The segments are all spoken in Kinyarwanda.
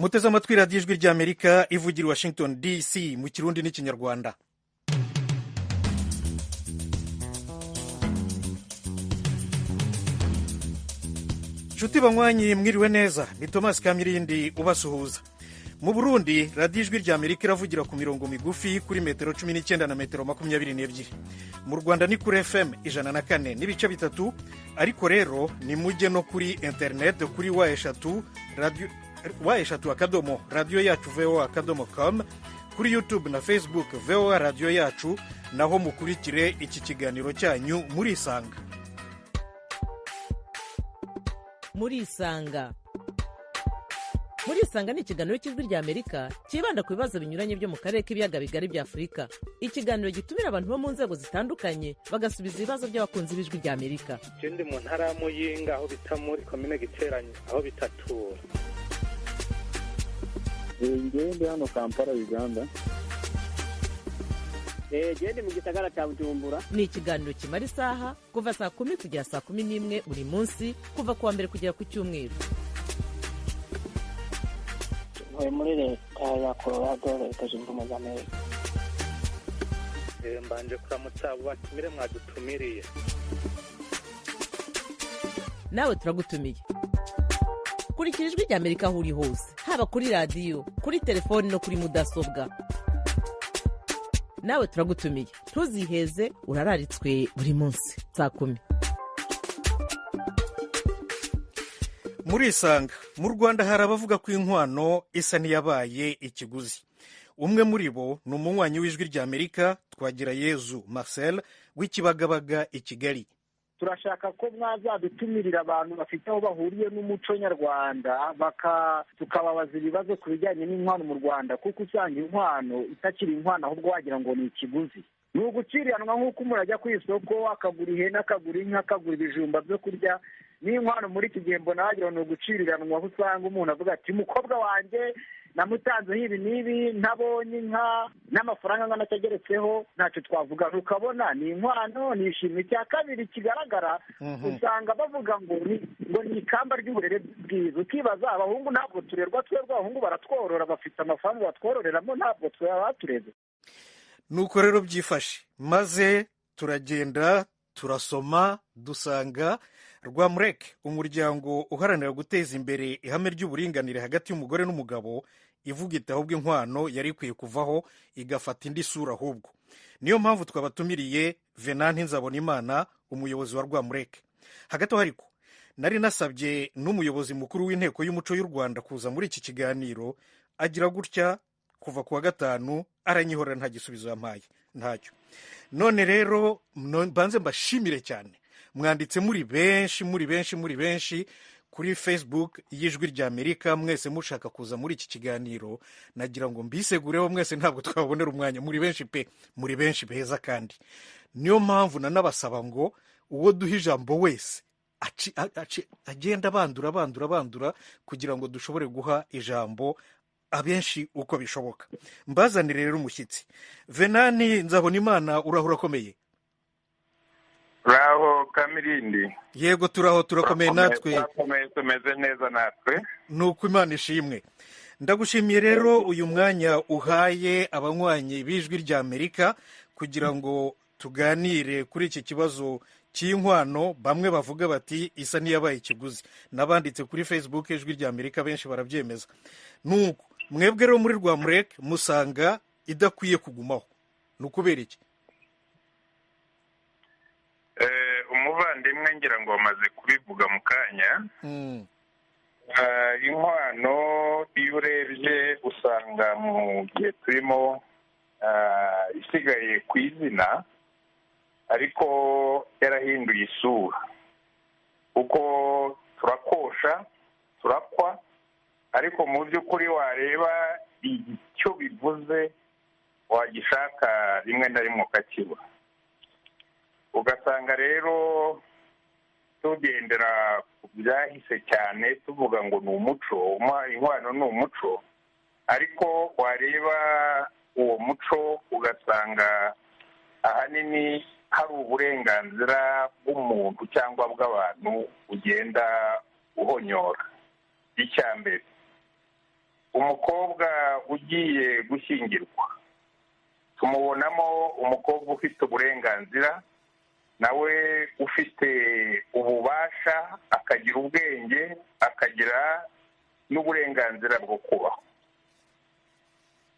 Muteze amatwi Radiyo Ijwi ry'Amerika ivugira i Washington DC mu Kirundi n'Ikinyarwanda. Nshuti banywanyi, mwiriwe neza. Ni Thomas Kamirindi ubasuhuza. Mu Burundi, Radiyo Ijwi ry'Amerika iravugira ku mirongo migufi kuri metero 19 na metero 22. Mu Rwanda ni kuri FM 104.3, ariko rero ni mujye no kuri internet kuri w3 radio w3.radioyacuvoa.com, kuri YouTube na Facebook VOA Radiyo Yacu, naho mukurikire iki kiganiro cyanyu Murisanga. Murisanga. Murisanga ni ikiganiro cy'Ijwi ry'Amerika cyibanda ku bibazo binyuranye byo mu karere k'Ibiyaga Bigari bya Afurika. Ikiganiro gitumira abantu bo mu nzego zitandukanye, bagasubiza ibibazo by'abakunzi b'Ijwi ry'Amerika. Je ndi mu ntara ya Muyinga, aho bita muri komine Giteranyi, aho bitatura. Njyewe ndi hano Kampala, Uganda. Gende mu gisagara cya Bujumbura. Ni ikiganiro kimara isaha, kuva saa 10 kugera saa 11 buri munsi, kuva ku wa mbere kugera ku cyumweru. Ntuye muri Leta ya Colorado, Leta Zunze Ubumwe za Amerika. Mbanje kuramutsa abo batumire mwadutumiriye. Nawe turagutumiye. Kurikira Ijwi ry'Amerika aho uri hose, haba kuri radiyo, kuri telefoni no kuri mudasobwa. Nawe turagutumiye, ntuziheze, urararitswe buri munsi saa 10. Murisanga. Mu Rwanda hari abavuga ko inkwano isa n'iyabaye ikiguzi. Umwe muri bo ni umunywanyi w'Ijwi ry'Amerika, Twagirayezu Marcel w'Ikibagabaga i Kigali. Turashaka ko mwazadutumirira abantu bafite aho bahuriye n'umuco nyarwanda, tukababaza ibibazo ku bijyanye n'inkwano mu Rwanda, kuko usanga inkwano itakiri inkwano, ahubwo wagira ngo ni ikiguzi, ni uguciriranwa. Nk'uko umuntu ajya ku isoko akagura ihene, akagura inka, akagura ibijumba byo kurya, n'inkwano muri iki gihe mbona wagira ngo ni uguciriranwa, aho usanga umuntu avuga ati: "Umukobwa wanjye namutanzeho ibi n'ibi, ntabonye inka n'amafaranga angana atageretseho ntacyo twavuga." Ukabona ni inkwano, ni ishimwe. Icya kabiri kigaragara, usanga bavuga ngo ni ikamba ry'uburere bwiza. Ukibaza, abahungu ntabwo turerwa? Twebwe abahungu baratworora, bafite amafaranga batwororeramo, ntabwo batureze. Nuko rero byifashe, maze turagenda turasoma, dusanga Rwamureke, umuryango uharanira guteza imbere ihame ry'uburinganire hagati y'umugore n'umugabo, ivuga iti ahubwo inkwano yari ikwiye kuvaho, igafata indi sura ahubwo. Niyo mpamvu twabatumiriye Venanti Nzabonimana, umuyobozi wa Rwamureke. Hagati aho ariko nari nasabye n'umuyobozi mukuru w'Inteko y'Umuco y'u Rwanda kuza muri iki kiganiro, agira gutya kuva ku wa gatanu aranyihorera, nta gisubizo yampaye, ntacyo. None rero mbanze mbashimire cyane. Mwanditse muri benshi, muri benshi, muri benshi kuri Facebook y'Ijwi ry'Amerika, mwese mushaka kuza muri iki kiganiro. Nagira ngo mbisegureho mwese, ntabwo twabonera umwanya, muri benshi pe, muri benshi beza. Kandi niyo mpamvu nanabasaba ngo uwo duha ijambo wese agenda bandura, bandura, bandura, kugira ngo dushobore guha ijambo abenshi uko bishoboka. Mbazanire rero umushyitsi Venani Nzabonimana. Uraho, urakomeye? Uraho, Kamirindi? Yego, turaho, turakomeye natwe. Turakomeye, tumeze neza natwe. Ni uko, Imana ishimwe. Ndagushimiye rero uyu mwanya uhaye abanywanyi b'Ijwi ry'Amerika kugira ngo tuganire kuri iki kibazo cy'inkwano. Bamwe bavuga bati isa n'iyabaye ikiguzi, n'abanditse kuri Facebook Ijwi ry'Amerika benshi barabyemeza. Nuko mwebwe rero muri Rwamureke musanga idakwiye kugumaho, ni ukubera iki? Umuvandimwe ngira ngo bamaze kubivuga mu kanya. Inkwano iyo urebye usanga mu gihe turimo isigaye ku izina, ariko yarahinduye isura, kuko turakosha, turakwa, ariko mu by'ukuri wareba icyo bivuze, wagishaka rimwe na rimwe ukakibura. Ugasanga rero tugendera ku byahise cyane, tuvuga ngo ni umuco, inkwano ni umuco, ariko wareba uwo muco ugasanga ahanini hari uburenganzira bw'umuntu cyangwa bw'abantu ugenda uhonyora. Icya mbere Umukobwa ugiye gushyingirwa tumubonamo umukobwa ufite uburenganzira, nawe ufite ububasha, akagira ubwenge, akagira n'uburenganzira bwo kubaho.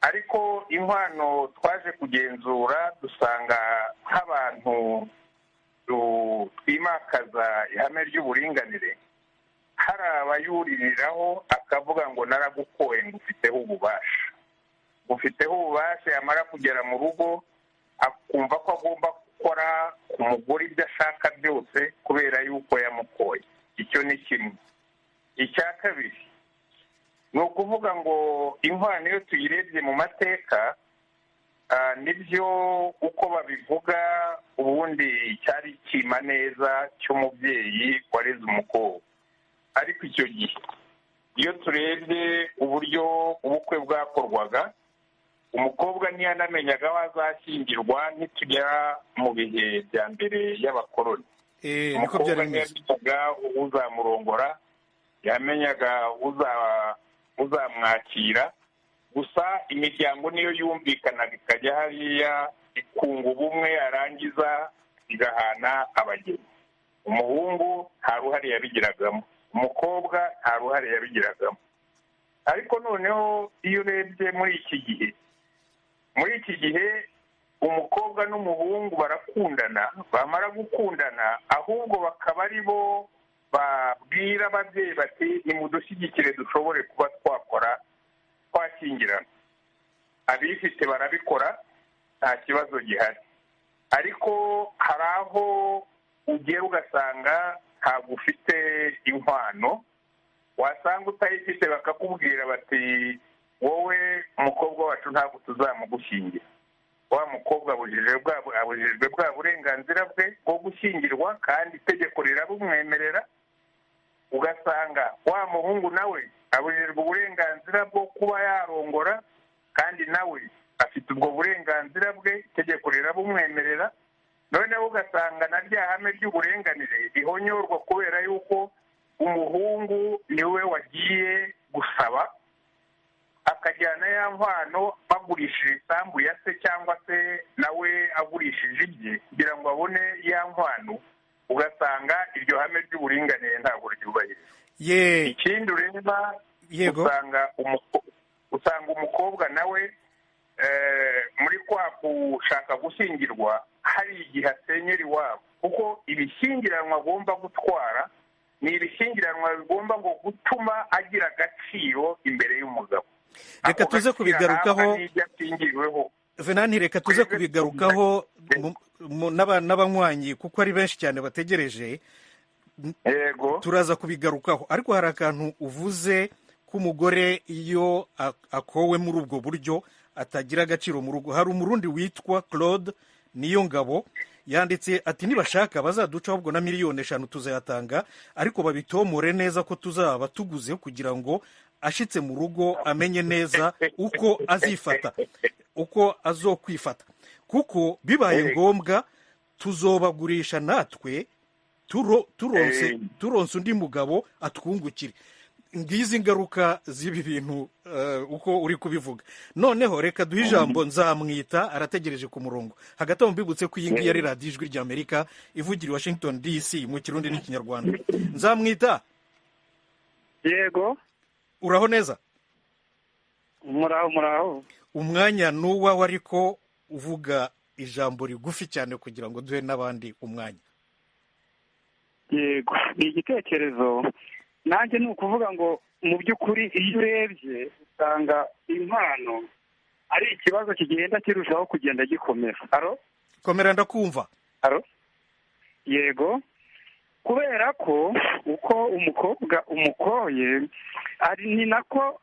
Ariko inkwano twaje kugenzura dusanga nk'abantu twimakaza ihame ry'uburinganire, hari abayuririraho akavuga ngo naragukoye ngufiteho ububasha, ngufiteho ububasha, yamara kugera mu rugo akumva ko agomba gukora ku mugore ibyo ashaka byose kubera yuko yamukoye. Icyo ni kimwe. Icya kabiri ni ukuvuga ngo inkwano iyo tuyirebye mu mateka, nibyo uko babivuga ubundi cyari ikima neza cy'umubyeyi wareze umukobwa. Ariko icyo gihe iyo turebye uburyo ubukwe bwakorwaga, umukobwa ntiyanamenyaga aho azashyingirwa nitugera mu bihe bya mbere y'abakoroni. Umukobwa ntiyamenyaga uzamurongora, yamenyaga uzamwakira, gusa imiryango niyo yumvikanaga ikajya hariya ikunga ubumwe, yarangiza igahana abageni. Umuhungu nta ruhare yabigiragamo, umukobwa nta ruhare yabigiragamo. Ariko noneho iyo urebye muri iki gihe umukobwa n'umuhungu barakundana, bamara gukundana ahubwo bakaba ari bo babwira ababyeyi bati nimudushyigikire dushobore kuba twakora twashyingirana. Abifite barabikora nta kibazo gihari, ariko hari aho ugera ugasanga ntabwo ufite inkwano, wasanga utayifite bakakubwira bati wowe umukobwa wacu ntabwo tuzamugushyingira. Wa mukobwa abujijwe bwa burenganzira bwe bwo gushyingirwa, kandi itegeko rirabumwemerera. Ugasanga wa muhungu nawe abujijwe uburenganzira bwo kuba yarongora, kandi nawe afite ubwo burenganzira bwe, itegeko rirabumwemerera. Noneho ugasanga na rya hame ry'uburenganire rihonyorwa kubera yuko umuhungu niwe wagiye gusaba, akajyana ya nkwano bagurishije isambu ya se cyangwa se nawe agurishije ibye kugira ngo abone ya nkwano. Ugasanga iryo hame ry'uburinganire ntabwo ryubahirizwa. Ikindi ureba, usanga umukobwa nawe muri kwa gushaka gushyingirwa hari igihe asenyera iwabo, kuko ibishyingiranwa agomba gutwara ni ibishyingiranwa bigomba ngo gutuma agira agaciro imbere y'umugabo. Reka tuze kubigarukaho Venanti, reka tuze kubigarukaho n'abanywanyi kuko ari benshi cyane bategereje. Yego, turaza kubigarukaho. Ariko hari akantu uvuze k'umugore iyo akowe muri ubwo buryo atagira agaciro mu rugo. Hari umurundi witwa Claude Niyongabo yanditse ati nibashaka bazaduca ahubwo na 5 miliyoni tuzayatanga, ariko babitomore neza ko tuzaba tuguze kugira ngo ashitse mu rugo amenye neza uko azifata, uko azokwifata, kuko bibaye ngombwa tuzobagurisha natwe turonse undi mugabo atwungukire. Ngizi ingaruka z'ibi bintu uko uri kubivuga. Noneho reka duhe ijambo Nzamwita, arategereje ku murongo. Hagati aho mbibutse ko iyi ngiyi ari radiyo Ijwi ry'Amerika ivugira i Washington DC mu Kirundi n'Ikinyarwanda. Nzamwita. Yego. Uraho neza? Muraho muraho. Umwanya n'uwawe, ariko uvuga ijambo rigufi cyane kugira ngo duhe n'abandi umwanya. Yego, ni igitekerezo nanjye ni ukuvuga ngo mu by'ukuri iyo urebye usanga impano ari ikibazo kigenda kirushaho kugenda gikomera. Aro? Komera, ndakumva. Aro? Yego, kubera ko uko umukobwa umukoye ari ni nako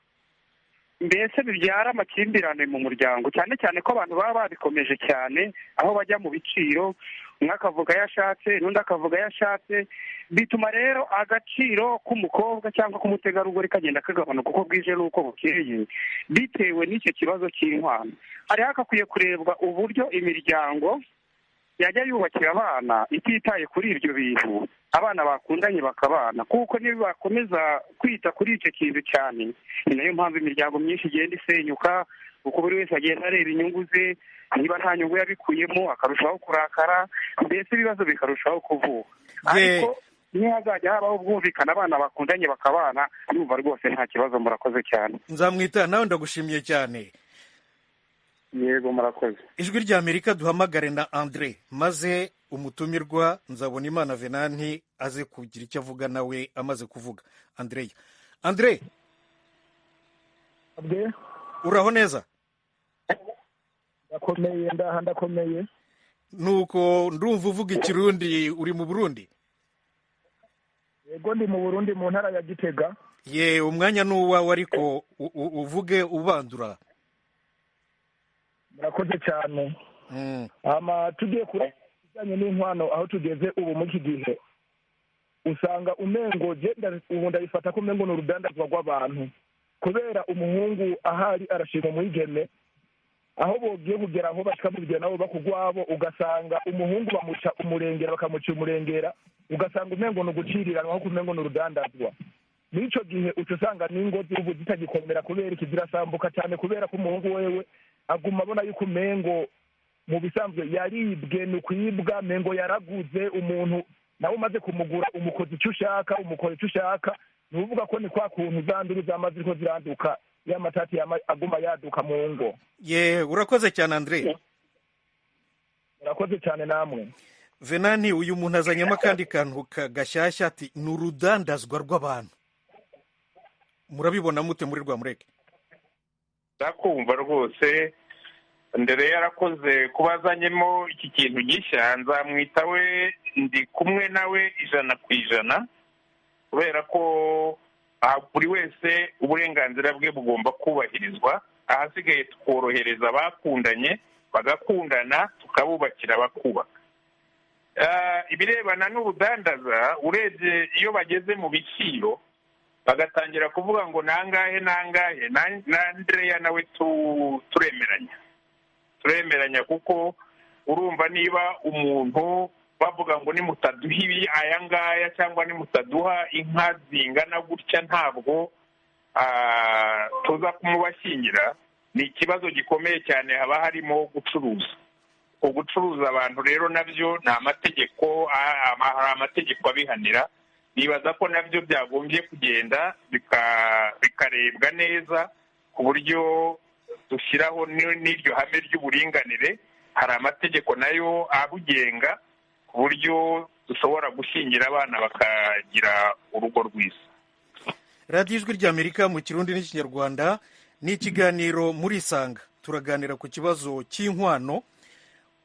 mbese bibyara amakimbirane mu muryango, cyane cyane ko abantu baba babikomeje cyane, aho bajya mu biciro, umwe akavuga ayo ashatse n'undi akavuga ayo ashatse. Bituma rero agaciro k'umukobwa cyangwa k'umutegarugori kagenda kagabanuka uko bwije n'uko bukeye, bitewe n'icyo kibazo cy'inkwano. Hari hakakwiye kurebwa uburyo imiryango yajya yubakira abana ititaye kuri ibyo bintu, abana bakundanye bakabana, kuko niba bakomeza kwita kuri icyo kintu cyane, ni nayo mpamvu imiryango myinshi igenda isenyuka, kuko buri wese agenda areba inyungu ze, niba nta nyungu yabikuyemo akarushaho kurakara, mbese ibibazo bikarushaho kuvuka. Ariko ntihazajya habaho ubwumvikane, abana bakundanye bakabana, yumva rwose nta kibazo. Murakoze cyane. Nzamwita, nawe ndagushimiye cyane. Yego, murakoze. Ijwi rya Amerika, duhamagare na Andre, maze umutumirwa Nzabonimana Venanti aze kugira icyo avuga nawe amaze kuvuga. Andreya, Andre, uraho neza? Ndakomeye, ndaha ndakomeye. Nuko ndumva uvuga Ikirundi, uri mu Burundi? Yego, ndi mu Burundi, mu ntara ya Gitega. Ye, umwanya ni uwawe, ariko uvuge ubandura. Murakoze cyane. Ama tugiye kure bijyanye n'inkwano, aho tugeze ubu muri iki gihe, usanga umengo ubu ndabifata ko umengo ni urudandazwa rw'abantu, kubera umuhungu ahari arashima umwigeme, aho bogiye kugera aho bashika mu bigero nabo bakugwabo, ugasanga umuhungu bamuca umurengera, bakamuca umurengera, ugasanga umengo ni uguciriranwa, aho umengo ni urudandazwa. Muri ico gihe uca usanga n'ingo z'ubu zitagikomera, kubera iki? Zirasambuka cyane, kubera ko umuhungu wewe aguma abona yuko umengo mu bisanzwe yaribwe, ni ukwibwa, mengo yaraguze umuntu, nawe umaze kumugura umukozi icyo ushaka, umukora icyo ushaka. Ni ukuvuga ko ni kwa kuntu za nduru zama ziriko ziranduka, ya matati aguma yaduka mu ngo. Ye, urakoze cyane Andre. Urakoze cyane namwe. Venani, uyu muntu azanyemo akandi kantu gashyashya, ati ni urudandazwa rw'abantu. Murabibona mute muri Rwamureke? Ndakumva rwose Ndere yarakoze kuba azanyemo iki kintu gishya. Nzamwita we ndi kumwe nawe 100%, kubera ko buri wese uburenganzira bwe bugomba kubahirizwa. Ahasigaye tukorohereza abakundanye bagakundana, tukabubakira bakubaka. Ibirebana n'ubudandaza, urebye iyo bageze mu biciro bagatangira kuvuga ngo nangahe nangahe, na Andrea nawe turemeranya, kuko urumva niba umuntu bavuga ngo nimutaduha ibi aya ngaya, cyangwa nimutaduha inka zingana gutya, ntabwo tuza kumubashyingira, ni ikibazo gikomeye cyane. Haba harimo gucuruza, ugucuruza abantu rero nabyo ni amategeko, hari amategeko abihanira. Nibaza ko nabyo byagombye kugenda bikarebwa neza, ku buryo dushyiraho n'iryo hame ry'uburinganire. Hari amategeko nayo abugenga, ku buryo dushobora gushyingira abana bakagira urugo rwiza. Radiyo Ijwi ry'Amerika mu Kirundi n'Ikinyarwanda, ni ikiganiro muri Isanga. Turaganira ku kibazo cy'inkwano,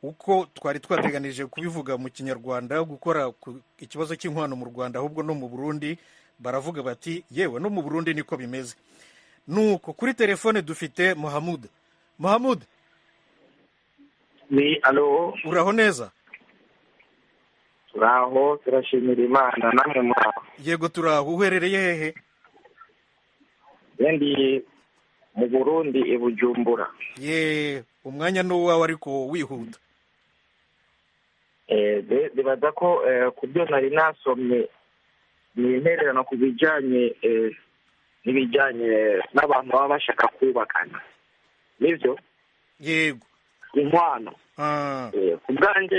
uko twari twateganije kubivuga mu Kinyarwanda, gukora ikibazo cy'inkwano mu Rwanda, ahubwo no mu Burundi baravuga bati yewe no mu Burundi niko bimeze. Nuko kuri telefone dufite Mohamud. Mohamud, ni alo, uraho neza? Turaho, turashimira Imana, namwe muraho? Yego turaho. Uherereye hehe? Ndi mu Burundi, i Bujumbura. Ye, umwanya ni uwawe ariko wihuta. Bibaza ko ku byo nari nasomye ni intererano ku bijyanye n'ibijyanye n'abantu baba bashaka kubakana, nibyo? Yego. Inkwano. Ku bwanjye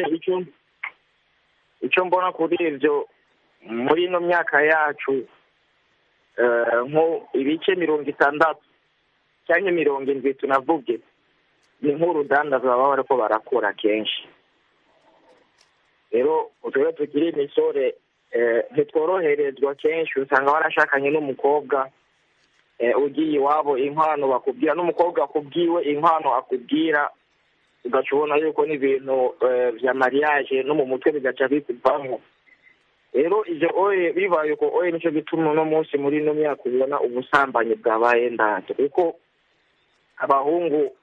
icyo mbona kuri ibyo, muri ino myaka yacu, nko ibice 60 cyangwa 70 tunavuge, ni nk'urudandaza baba bariko barakora kenshi. Rero utwe tukiri imisore ntitworoherezwa kenshi, usanga barashakanye n'umukobwa, ugiye iwabo inkwano bakubwira, n'umukobwa akubwiwe inkwano akubwira, ugaca ubona yuko n'ibintu vya mariage no mu mutwe bigaca bikuvamo. Rero ivyo oye bibaye uko oye, nico gituma uno munsi muri ino myaka ubona ubusambanyi bwabaye ndato, kuko abahungu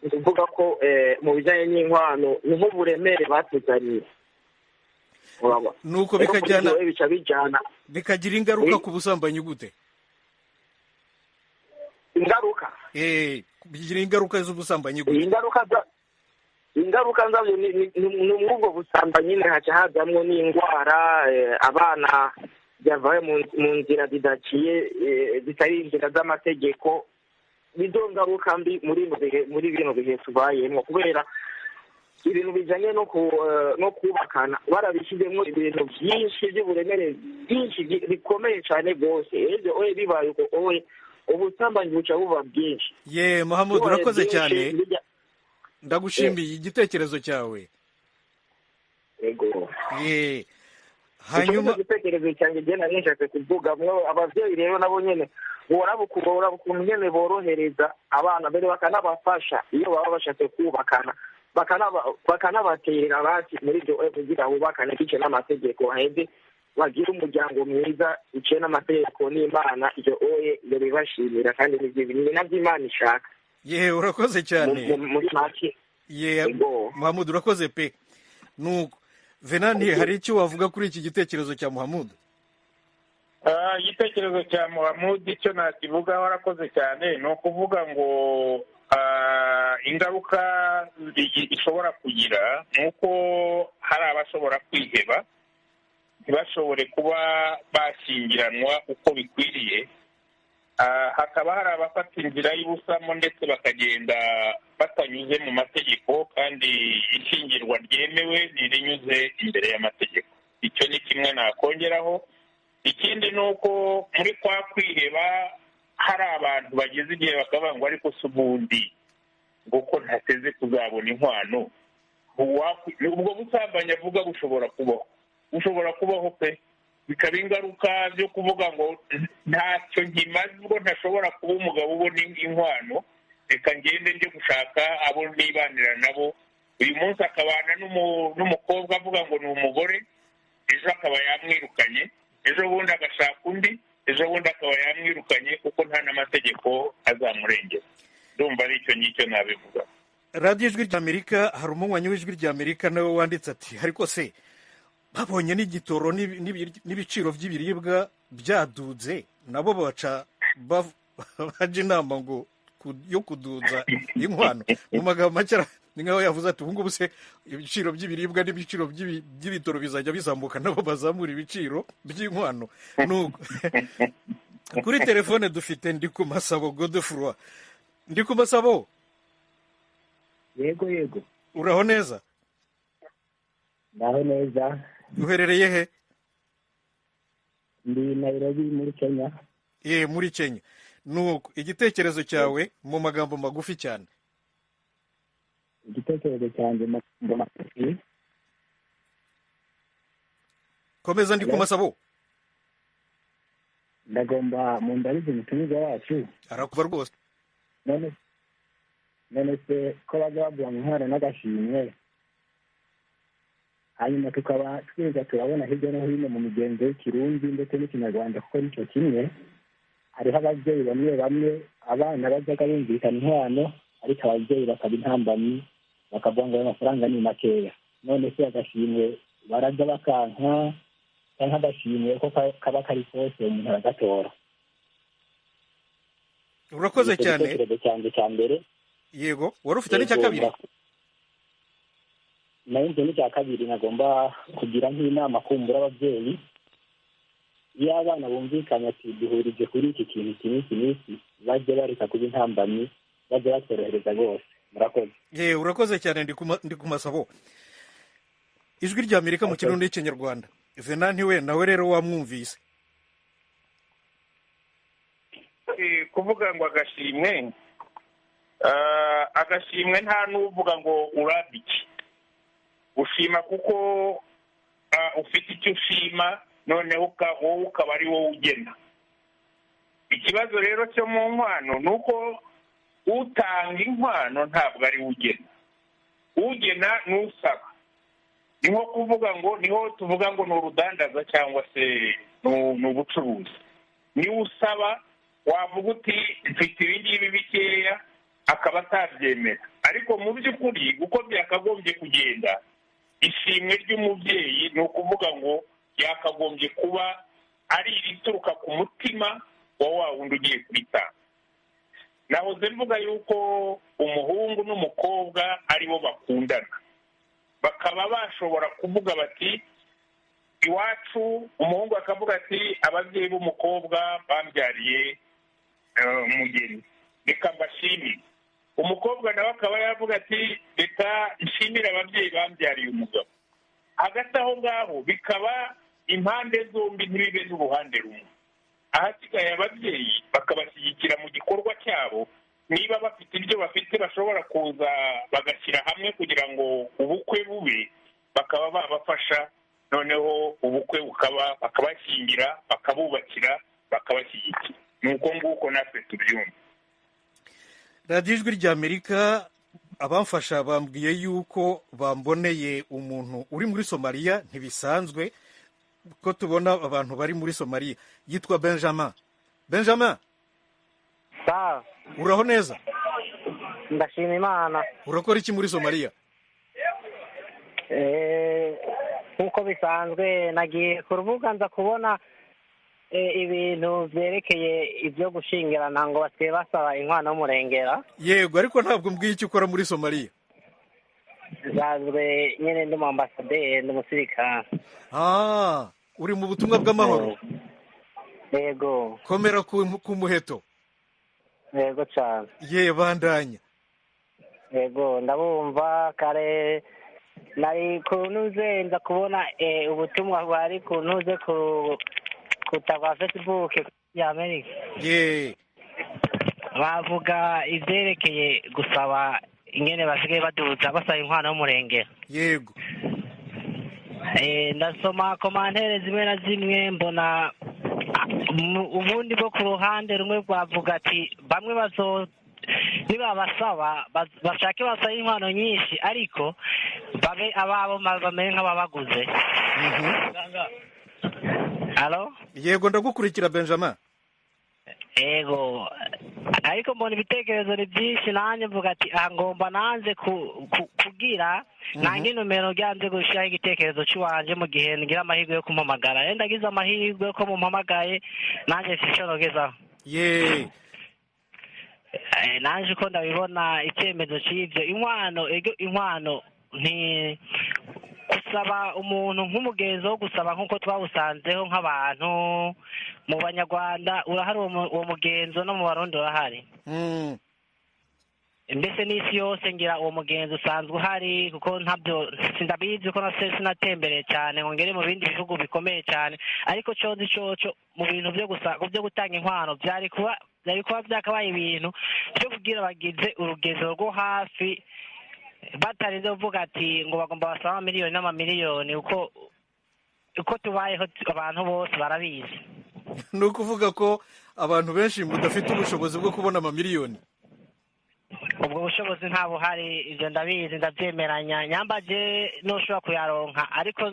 kuvuga ko mu bijyanye n'inkwano ni nk'uburemere batuzaniye, nuko bikajyana bikagira ingaruka ku busambanyi. Gute ingaruka? Bigira ingaruka z'ubusambanyi gute? Ingaruka zabyo ni ubwo busambanyi nyine, haca hazamwo n'indwara, abana byavaye mu nzira zidaciye, zitari inzira z'amategeko. Nizo ngaruka mbi muri bino bihe tubayemo, kubera ibintu bijanye no kubakana barabishyizemo ibintu byinshi by'uburemere bwinshi bikomeye cyane rwose. Ebyo oye bibaye uko oye ubusambanyi buca buba bwinshi. Ye Muhammad, urakoze cyane, ndagushimiye igitekerezo cyawe. Yego. Ye hanyuma igitekerezo cyanjye jye nari nishatse kuvuga mwo abavyeyi rero nabo nyene borabukubora ukuntu nyene borohereza abana mbere bakanabafasha iyo baba bashatse kubakana, bakanabaterera basi muri ibyo kugira bubakane bice n'amategeko, haheze bagire umuryango mwiza uciye n'amategeko n'Imana. Ibyo oye ibyo bibashimira kandi ni nabyo Imana ishaka. Ye urakoze cyane muri make. Ye Muhammad urakoze pe. Nuko Venani, hari icyo wavuga kuri iki gitekerezo cya Muhammad? Igitekerezo cya Muhammad icyo nakivugaho, arakoze cyane. Ni ukuvuga ngo ingaruka ishobora kugira ni uko hari abashobora kwiheba ntibashobore kuba bashyingiranwa uko bikwiriye, hakaba hari abafata inzira y'ubusamo ndetse bakagenda batanyuze mu mategeko, kandi ishyingirwa ryemewe ntirinyuze imbere y'amategeko. Icyo ni kimwe nakongeraho. Ikindi ni uko muri kwa kwiheba hari abantu bageze igihe bakavuga ngo ariko si ubundi ngo ko ntateze kuzabona inkwano. Ubwo busambanyi avuga bushobora kubaho, bushobora kubaho pe, bikaba ingaruka zo kuvuga ngo ntacyo nkimaze ubwo ntashobora kuba umugabo ubona inkwano, reka ngende njye gushaka abo nibanira nabo. Uyu munsi akabana n'umukobwa avuga ngo ni umugore, ejo akaba yamwirukanye, ejo bundi agashaka undi, ejo bundi akaba yamwirukanye, kuko nta n'amategeko azamurengera. Ndumva ari icyo ngicyo nabivuga. Radiyo Ijwi ry'Amerika, hari umunywanyi w'Ijwi ry'Amerika nawe wanditse ati ariko se babonye n'igitoro n'ibiciro by'ibiribwa byadudze, nabo baca baje inama ngo yo kuduza inkwano. Mu magambo make ni nkaho yavuze ati ubu ngubu se ibiciro by'ibiribwa n'ibiciro by'ibitoro bizajya bizamuka, nabo bazamura ibiciro by'inkwano. Nuko kuri telefone dufite Ndikumasabo Godefroid. Ndikumasabo. Yego yego. Uraho neza? Ndaho neza. Uherereye he? Ndi Nairobi muri Kenya. Ye muri Kenya. Nuko igitekerezo cyawe mu magambo magufi cyane. Igitekerezo cyanjye mu magambo magufi. Komeza Ndikumasabo. Ndagomba mu ndarize umutumiza wacu. Arakuva rwose. None se ko bajya bavuga inkwano n'agashimwe, hanyuma tukaba twiga turabona hirya no hino mu migenzo y'ikirundi ndetse n'ikinyarwanda, kuko nicyo kimwe, hariho ababyeyi bamwe bamwe abana bajyaga bumvikana inkwano, ariko ababyeyi bakaba intambamyi bakavuga ngo ayo mafaranga ni makeya. None se agashimwe barajya bakanka, cyangwa agashimwe ko kaba kari kose umuntu aragatora. Urakoze cyane. Igitekerezo cyanjye cya mbere. Yego, wari ufite n'icya kabiri? Nayo nzi n'icya kabiri nagomba kugira nk'inama kumbura ababyeyi. Iyo abana bumvikanye ati duhurije kuri iki kintu iki n'iki n'iki, bajye bareka kuba intambamyi, bajye batworohereza rwose. Murakoze. Ye urakoze cyane Ndikumasabo. Ijwi ry'Amerika mu Kirundi n'Ikinyarwanda. Venanti we nawe rero wamwumvise. Kuvuga ngo agashimwe, agashimwe nta n'uvuga ngo urabiki. Ushima kuko ufite icyo ushima, noneho wowe ukaba ari wowe ugena. Ikibazo rero cyo mu nkwano ni uko utanga inkwano ntabwo ari we ugena, ugena n'usaba. Ni nko kuvuga ngo niho tuvuga ngo ni urudandaza cyangwa se ni ubucuruzi. Niwe usaba wavuga uti mfite ibi ngibi bikeya, akaba atabyemera. Ariko mu by'ukuri uko byakagombye kugenda, ishimwe ry'umubyeyi ni ukuvuga ngo yakagombye kuba ari irituruka ku mutima wa wa wundi ugiye kuritanga. Nahoze mvuga yuko umuhungu n'umukobwa aribo bakundana, bakaba bashobora kuvuga bati iwacu, umuhungu akavuga ati ababyeyi b'umukobwa bambyariye umugeni, reka mbashimire. Umukobwa nawe akaba yavuga ati reka nshimire ababyeyi bambyariye umugabo. Hagati aho ngaho bikaba impande zombi, ntibibe n'uruhande rumwe. Ahasigaye ababyeyi bakabashyigikira mu gikorwa cyabo, niba bafite ibyo bafite bashobora kuza bagashyira hamwe kugira ngo ubukwe bube, bakaba babafasha, noneho ubukwe bukaba, bakabashyingira, bakabubakira, bakabashyigikira. Ni uko nguko natwe tubyumva. Radiyo Ijwi ry'Amerika, abamfasha bambwiye yuko bamboneye umuntu uri muri Somaliya. Ntibisanzwe ko tubona abantu bari muri Somaliya. Yitwa Benjamin. Benjamin, uraho neza? Ndashima Imana. Urakora iki muri Somaliya? Nk'uko bisanzwe nagiye ku rubuga nza kubona ibintu byerekeye ibyo gushingirana, ngo basigaye basaba inkwano y'umurengera. Yego, ariko ntabwo mbwiye icyo ukora muri Somaliya. Nsanzwe nyine ndi mu ambasaderi, ndi umusirikare. Uri mu butumwa bw'amahoro? Yego. Komera ku muheto. Yego cyane. Ye, bandanya. Yego, ndabumva. Kare nari kunuze nza kubona ubutumwa bwari kunuze ku kuta Facebook ya Amerika. Ye. Bavuga ivyerekeye gusaba ingene basigaye baduza basaba inkwano y'umurengera. Yego. Ndasoma komantere zimwe na zimwe, mbona ubundi bwo ku ruhande rumwe rwavuga ati bamwe bazo nibabasaba bashake basaba inkwano nyinshi, ariko babe ababo bamere nk'ababaguze. Halo? Yego, ndagukurikira Benjamin. Yego, ariko mbona ibitekerezo ni byinshi, nanjye mvuga ati aha ngomba nanze kugira nange nomero ryanze gushyiraho igitekerezo cy'iwanje mu gihe ngira amahirwe yo kumpamagara. Rero ndagize amahirwe ko mumpamagaye, nanjye mfite icyo nogezaho. Ye. Nanjye uko ndabibona icyemezo cy'ibyo inkwano, inkwano nti gusaba umuntu nk'umugenzo wo gusaba nk'uko twawusanzeho nk'abantu mu Banyarwanda urahari uwo mugenzo, no mu Barundi urahari. Mbese n'isi yose ngira uwo mugenzo usanzwe uhari, kuko ntabyo sindabizi ko sinatembereye cyane ngo ngere mu bindi bihugu bikomeye cyane, ariko cyo nzi cyoco mu bintu byo byo gutanga inkwano byari kuba byakabaye ibintu byo kugira bagize urugezo rwo hafi, batarinze kuvuga ati ngo bagomba basaba amamiliyoni n'amamiliyoni, uko tubayeho abantu bose barabizi. Ni ukuvuga ko abantu benshi mudafite ubushobozi bwo kubona amamiliyoni. Ubwo bushobozi nta buhari, ibyo ndabizi, ndabyemeranya. Nyambaje ntushobora kuyaronka, ariko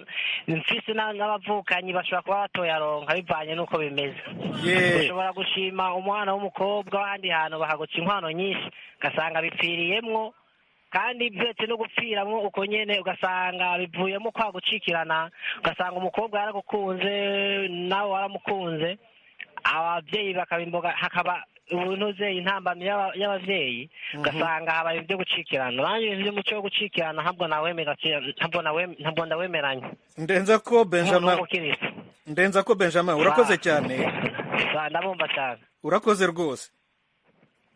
mfise n'abavukanyi bashobora kuba batoyaronka bivanye n'uko bimeze. Ushobora gushima umwana w'umukobwa w'ahandi hantu bakaguca inkwano nyinshi, ugasanga bipfiriyemwo, kandi byetse no gupfiramo uko nyene, ugasanga bivuyemo kwa gucikirana, ugasanga umukobwa yaragukunze nawe waramukunze, ababyeyi bakabimboga, hakaba ubuntuze intambamyi y'abavyeyi, ugasanga habaye ibyo gucikirana. Nanjye ibintu by'umuco wo gucikirana ntabwo ndawemeranya. Ndenza ko Benjamin, urakoze cyane. Ndabumva cyane. Urakoze rwose.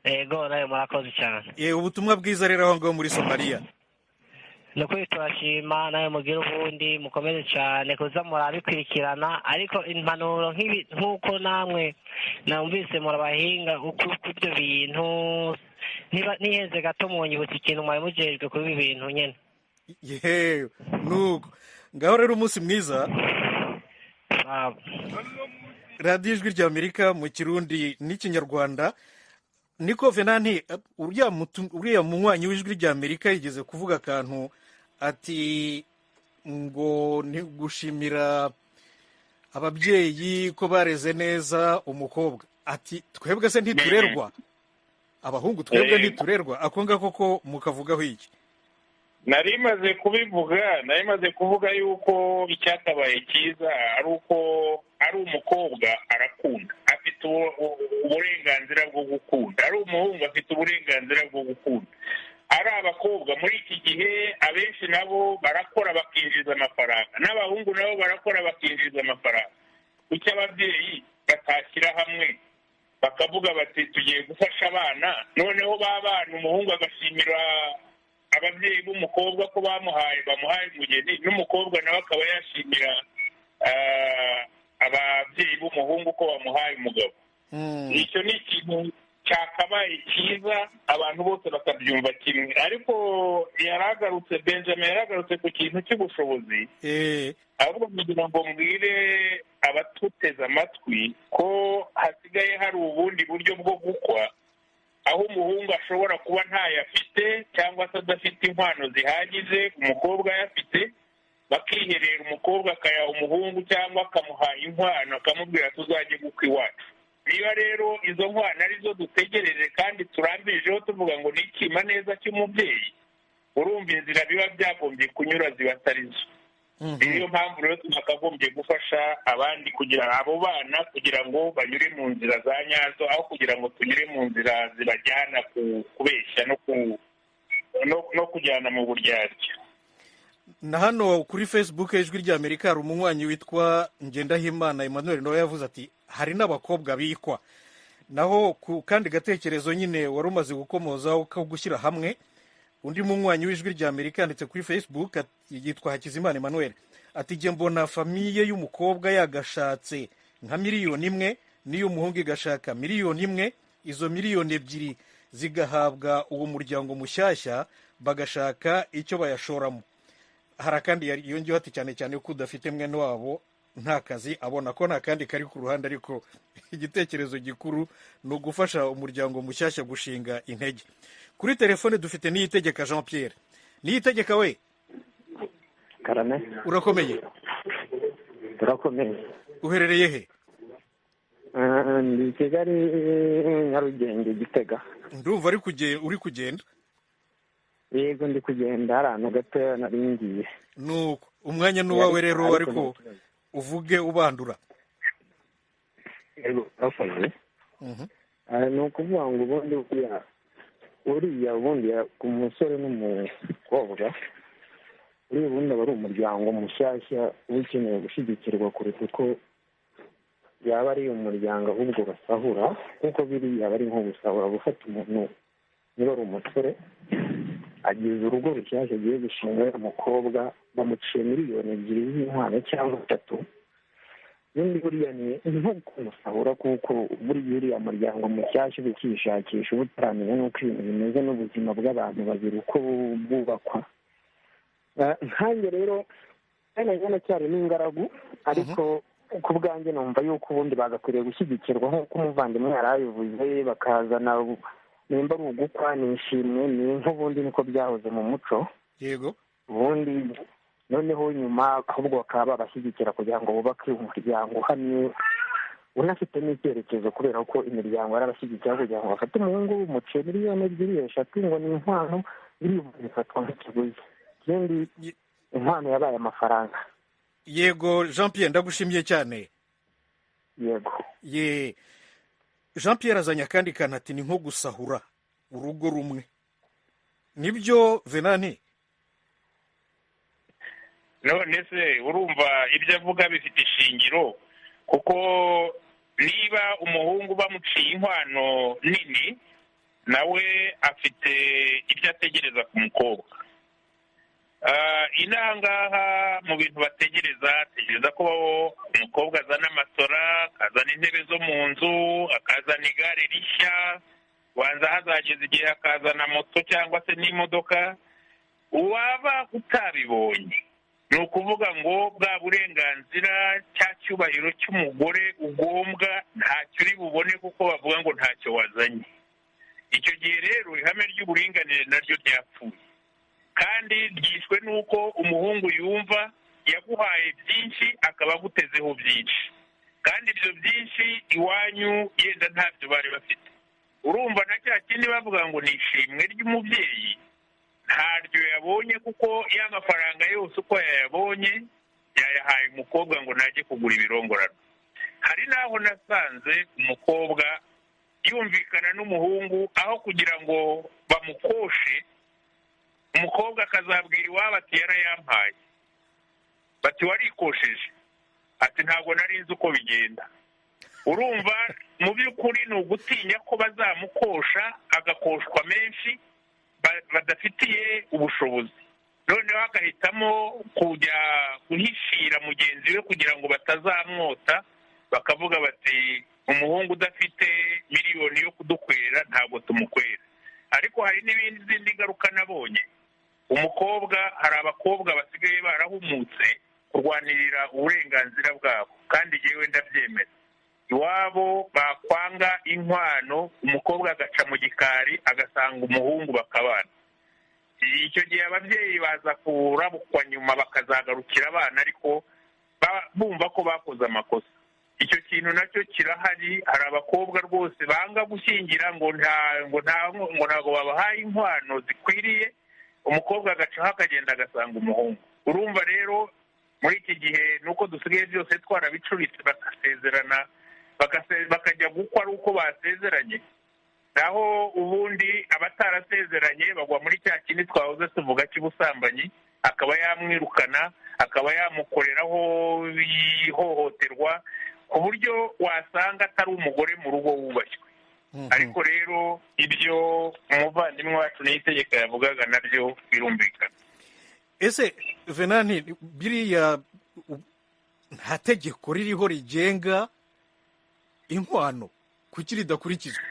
Yego, nawe murakoze cyane. Ye, ubutumwa bwiza rero aho ngaho muri Somalia. Ni ukuri turashima, nawe mugire ubundi mukomeze cyane kuza murabikurikirana, ariko impanuro nk'uko namwe namvise murabahinga uko ibyo bintu niheze gato munyibutsa ikintu mwari mujejwe kuri ibi bintu nyene. Yewe, nuko ngaho rero umunsi mwiza. Radiyo Ijwi ry'Amerika mu Kirundi n'Ikinyarwanda. Niko Venanti, uriya munywanyi w'Ijwi ry'Amerika yigeze kuvuga akantu ati ngo ni gushimira ababyeyi ko bareze neza umukobwa, ati twebwe se ntiturerwa, abahungu twebwe ntiturerwa. Ako ngako ko mukavugaho iki? Nari maze kubivuga, nari maze kuvuga yuko icyatabaye cyiza ari uko ari umukobwa arakunda, afite afite uburenganzira bwo gukunda, ari umuhungu afite uburenganzira bwo gukunda, ari abakobwa muri iki gihe abenshi nabo barakora bakinjiza amafaranga, n'abahungu nabo barakora bakinjiza amafaranga. Kuki ababyeyi batashyira hamwe bakavuga bati tugiye gufasha abana, noneho ba bana umuhungu agashimira ababyeyi b'umukobwa ko bamuhaye umugeni, n'umukobwa nawe akaba yashimira ababyeyi b'umuhungu ko bamuhaye umugabo. Icyo ni ikintu cyakabaye cyiza, abantu bose bakabyumva kimwe. Ariko yaragarutse, Benjamin yaragarutse ku kintu cy'ubushobozi. Ahubwo kugira ngo mbwire abatuteze amatwi ko hasigaye hari ubundi buryo bwo gukwa, aho umuhungu ashobora kuba ntayo afite cyangwa se adafite inkwano zihagije, umukobwa ayafite, bakiherera umukobwa akayaha umuhungu cyangwa akamuha inkwano akamubwira tuzajye gukwa iwacu. Niba rero izo nkwano arizo dutegereje kandi turambirijeho tuvuga ngo ni ikima neza cy'umubyeyi, urumva inzira biba byagombye kunyura ziba atari zo. Niyo mpamvu rero twakagombye gufasha abandi kugira abo bana kugira ngo banyure mu nzira za nyazo, aho kugira ngo tunyure mu nzira zibajyana kubeshya no kujyana mu buryarya. Na hano kuri Facebook Ijwi ry'Amerika hari umunywanyi witwa Ngendahimana Emmanuel nawe yavuze ati hari n'abakobwa bikwa. Naho ku kandi gatekerezo nyine wari umaze gukomozaho ko gushyira hamwe, undi munywanyi w'Ijwi ry'Amerika yanditse kuri Facebook yitwa Hakizimana Emmanuel ati jye mbona famiye y'umukobwa yagashatse nka 1 miliyoni n'iy'umuhungu igashaka 1 miliyoni, izo 2 miliyoni zigahabwa uwo muryango mushyashya bagashaka icyo bayashoramo. Hari kandi yongeyeho ati cyane cyane ko udafite mwene wabo nta kazi abona ko nta kandi kari ku ruhande, ariko igitekerezo gikuru ni ugufasha umuryango mushyashya gushinga intege. Kuri telefone dufite Niyitegeka Jean Pierre. Niyitegeka we. Karame. Urakomeye? Turakomeye. Uherereye he? Ndi Kigali, Nyarugenge, Gitega. Ndumva uri kugenda. Yego ndi kugenda, hari ahantu gatoya nari ngiye. Nuko umwanya ni uwawe rero, ariko uvuge ubandura. Yego urakoze. Ni ukuvuga ngo ubundi uriya ubundi ku musore n'umukobwa, uriya ubundi aba ari umuryango mushyashya uba ukeneye gushyigikirwa kuruta uko yaba ari umuryango ahubwo basahura, kuko biriya aba ari nko gusahura. Gufata umuntu niba ari umusore agize urugo rushyashya agiye gushinga, umukobwa bamuciye 2 miliyoni z'inkwano cyangwa 3, ubundi buriya ni nko kumusahura, kuko buriya uriya muryango mushyashya uba ukishakisha, uba utaramenya n'uko ibintu bimeze n'ubuzima bw'abantu babiri uko bwubakwa. Nkanjye rero cyari n'ingaragu, ariko ku bwanjye numva yuko ubundi bagakwiriye gushyigikirwa nk'uko umuvandimwe yari abivuze, bakazana nimba ari ugukwa ni ishimwe ni nk'ubundi niko byahoze mu muco. Yego. Ubundi noneho nyuma ahubwo bakaba babashyigikira kugira ngo bubake umuryango uhamye unafite n'icyerekezo, kubera ko imiryango yarabashyigikira kugira ngo bafate umuhungu umuciye 2 miliyoni 3 ngo ni inkwano, biriya bifatwa nk'ikiguzi. Ikindi inkwano yabaye amafaranga. Yego Jean Pierre, ndagushimiye cyane. Yego. Ye Jean Pierre azanye akandi kantu ati ni nko gusahura urugo rumwe. Nibyo Venani? None se urumva ibyo avuga bifite ishingiro, kuko niba umuhungu bamuciye inkwano nini, nawe afite ibyo ategereza ku mukobwa. Inaha ngaha mu bintu bategereza, ategereza ko umukobwa azana amatora, akazana intebe zo mu nzu, akazana igare rishya, wanza hazageza igihe akazana moto cyangwa se n'imodoka. Uwaba utabibonye ni ukuvuga ngo bwa burenganzira cya cyubahiro cy'umugore ugombwa ntacyo uri bubone, kuko bavuga ngo ntacyo wazanye. Icyo gihe rero ihame ry'uburinganire naryo ryapfuye, kandi ryishwe n'uko umuhungu yumva yaguhaye byinshi akaba agutezeho byinshi, kandi ibyo byinshi iwanyu yenda ntabyo bari bafite. Urumva na cya kindi bavuga ngo ni ishimwe ry'umubyeyi, ntaryo yabonye, kuko ya mafaranga yose uko yayabonye yayahaye umukobwa ngo najye kugura ibirongorano. Hari n'aho nasanze umukobwa yumvikana n'umuhungu, aho kugira ngo bamukoshe, umukobwa akazabwira iwabo ati yarayampaye, bati warikosheje, ati ntabwo nari nzi uko bigenda. Urumva mu by'ukuri ni ugutinya ko bazamukosha, agakoshwa menshi badafitiye ubushobozi, noneho agahitamo kujya guhishira mugenzi we kugira ngo batazamwota, bakavuga bati umuhungu udafite miliyoni yo kudukwera ntabwo tumukwera. Ariko hari n'izindi ngaruka nabonye. Umukobwa, hari abakobwa basigaye barahumutse kurwanirira uburenganzira bwabo, kandi yewe ndabyemera. Iwabo bakwanga inkwano, umukobwa agaca mu gikari agasanga umuhungu bakabana. Icyo gihe ababyeyi baza kurabukwa nyuma bakazagarukira abana, ariko bumva ko bakoze amakosa. Icyo kintu nacyo kirahari. Hari abakobwa rwose banga gushyingira ngo ntabwo babahaye inkwano zikwiriye, umukobwa agacaho akagenda agasanga umuhungu. Urumva rero muri iki gihe nuko dusigaye byose twarabicuritse, bagasezerana bakajya gukwa ari uko basezeranye, naho ubundi abatarasezeranye bagwa muri cya kindi twahoze tuvuga cy'ubusambanyi, akaba yamwirukana, akaba yamukoreraho ihohoterwa, ku buryo wasanga atari umugore mu rugo wubashywe. Ariko rero ibyo umuvandimwe wacu Niyitegeka yavugaga nabyo birumvikana. Ese Venanti, biriya nta tegeko ririho rigenga inkwano, kuki ridakurikizwa?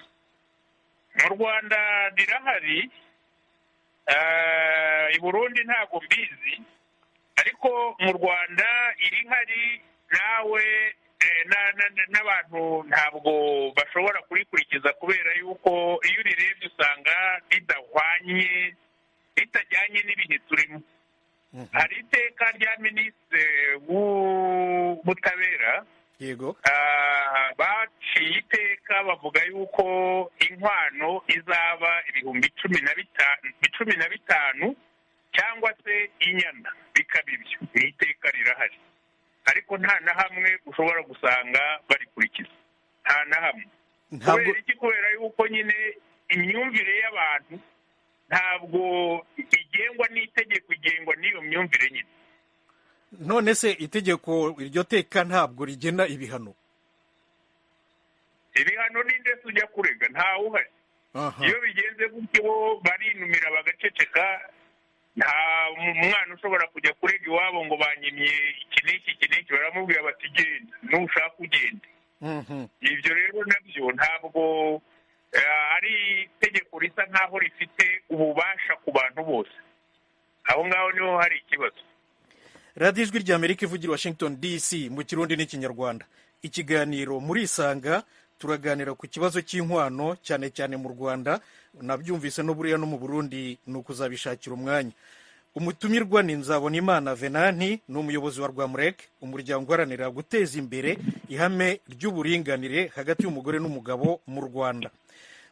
Mu Rwanda rirahari, i Burundi ntabwo mbizi, ariko mu Rwanda irihari, nawe n'abantu ntabwo bashobora kurikurikiza, kubera yuko iyo urirebye usanga ridahwanye, ritajyanye n'ibihe turimo. Hari iteka rya minisitiri w'ubutabera, yego, baciye iteka bavuga yuko inkwano izaba 15,000 cyangwa se inyana, bikaba ibyo. Ni iteka rirahari, ariko nta na hamwe ushobora gusanga barikurikiza, nta na hamwe. Kubera iki? Kubera yuko nyine imyumvire y'abantu ntabwo igengwa n'itegeko, igengwa n'iyo myumvire nyine. None se itegeko iryo teka ntabwo rigena ibihano? Ibihano ni ndetse ujya kurega ntawe uhari. Iyo bigenze gutyo barinumira bagaceceka, nta mwana ushobora kujya kurega iwabo ngo banyimye iki n'iki iki n'iki, baramubwira bati genda nushaka ugende. Ibyo rero nabyo ntabwo ari itegeko risa nkaho rifite ububasha ku bantu bose. Aho ngaho niho hari ikibazo. Radiyo Ijwi ry'Amerika ivugira Washington DC mu Kirundi n'Ikinyarwanda. Ikiganiro Murisanga, turaganira ku kibazo cy'inkwano cyane cyane mu Rwanda, nabyumvise no buriya no mu Burundi, ni ukuzabishakira umwanya. Umutumirwa ni Nzabonimana Venanti, ni umuyobozi wa Rwamurek, umuryango uharanira guteza imbere ihame ry'uburinganire hagati y'umugore n'umugabo mu Rwanda.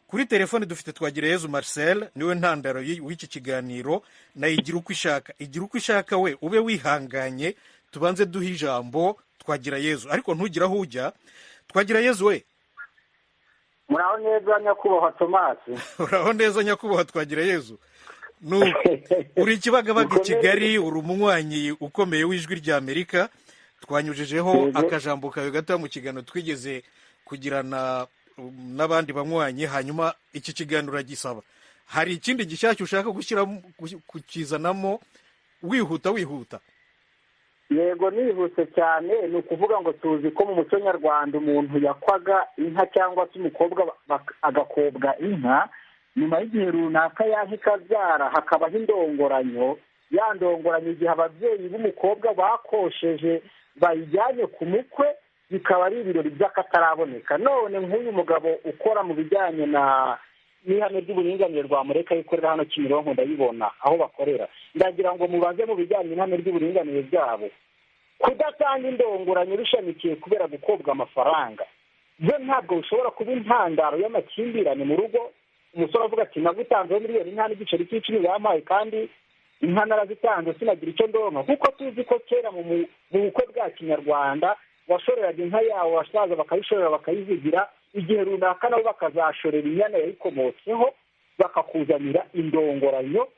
Kuri telefone dufite Twagirayezu Marcel, niwe ntandaro w'iki kiganiro, na Igira uko ishaka. Igira uko ishaka we ube wihanganye, tubanze duhe ijambo Twagirayezu, ariko ntugira aho ujya. Twagirayezu we. Muraho neza nyakubahwa Thomas. Uraho neza nyakubahwa Twagirayezu. Uri Kibagabaga i Kigali, uri umunywanyi ukomeye w'Ijwi ry'Amerika. Twanyujijeho akajambo kawe gato mu kiganiro twigeze kugirana n'abandi banywanyi, hanyuma iki kiganiro uragisaba. Hari ikindi gishyashya ushaka gushyira kukizanamo? Wihuta wihuta. Yego, nihuse cyane. Ni ukuvuga ngo tuzi ko mu muco nyarwanda umuntu yakwaga inka cyangwa se umukobwa agakobwa inka, nyuma y'igihe runaka yaje ikabyara hakabaho indongoranyo. Ya ndongoranyo igihe ababyeyi b'umukobwa bakosheje bayijyanye ku mukwe, bikaba ari ibirori by'akataraboneka. None nk'uyu mugabo ukora mu bijyanye na n'ihame ry'uburinganire Rwamureka ikorera hano Kimironko, ndayibona aho bakorera, ndagira ngo mubaze mu bijyanye n'ihame ry'uburinganire byabo, kudatanga indongoranyo bishamikiye kubera gukobwa amafaranga, byo ntabwo bishobora kuba intandaro y'amakimbirane mu rugo. Umusore avuga ati nagutanzeho miliyoni nta n'igiceri cy'icumi yampaye, kandi inka narazitanze sinagira icyo ndonka. Kuko tuzi ko kera mu bukwe bwa kinyarwanda Washoreraga inka yawe, abasaza bakayishorera, bakayizigira igihe runaka, nabo bakazashorera inyana yayikomotseho, bakakuzanira indongoranyo,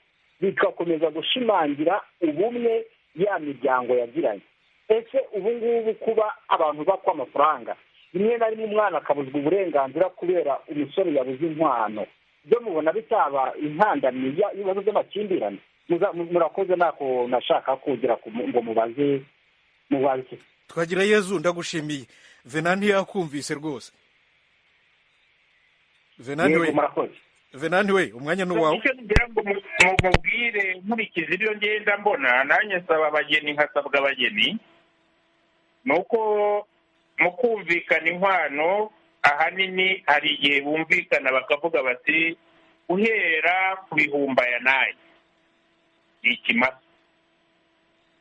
bigakomeza gushimangira ubumwe ya miryango yagiranye. Ese ubu ngubu kuba abantu bakwa amafaranga, rimwe na rimwe umwana akabuzwa uburenganzira kubera umusore yabuze inkwano, byo mubona bitaba intandamyi y'ibibazo by'amakimbirane? Murakoze, ntako nashaka kugira ngo mubaze. Twagira Yezu, ndagushimiye. Venanti yakumvise rwose. Venanti we, Venanti we, umwanya ni uwawe. Icyo ngira ngo mubwire, nkurikije ibyo ngenda mbona, nanjye nsaba abageni, nkasabwa abageni, ni uko mu kumvikana inkwano ahanini hari igihe bumvikana bakavuga bati uhera ku bihumbi aya n'aya ni ikimasa,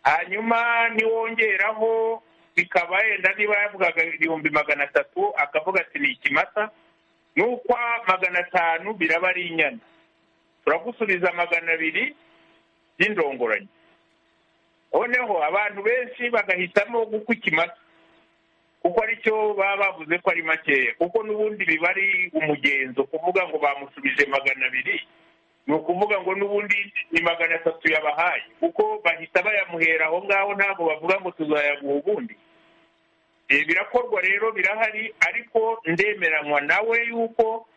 hanyuma niwongeraho bikaba yenda niba yavugaga 300,000 akavuga ati ni ikimasa, n'ukwa 500 biraba ari inyana, turagusubiza 200 by'indongoranyo. Noneho abantu benshi bagahitamo gukwa ikimasa kuko aricyo baba bavuze ko ari makeya, kuko n'ubundi biba ari umugenzo kuvuga ngo bamusubije 200, ni ukuvuga ngo n'ubundi ni 300 yabahaye, kuko bahita bayamuhera aho ngaho, ntabwo bavuga ngo tuzayaguha ubundi. Birakorwa rero, birahari, ariko ndemeranywa nawe yuko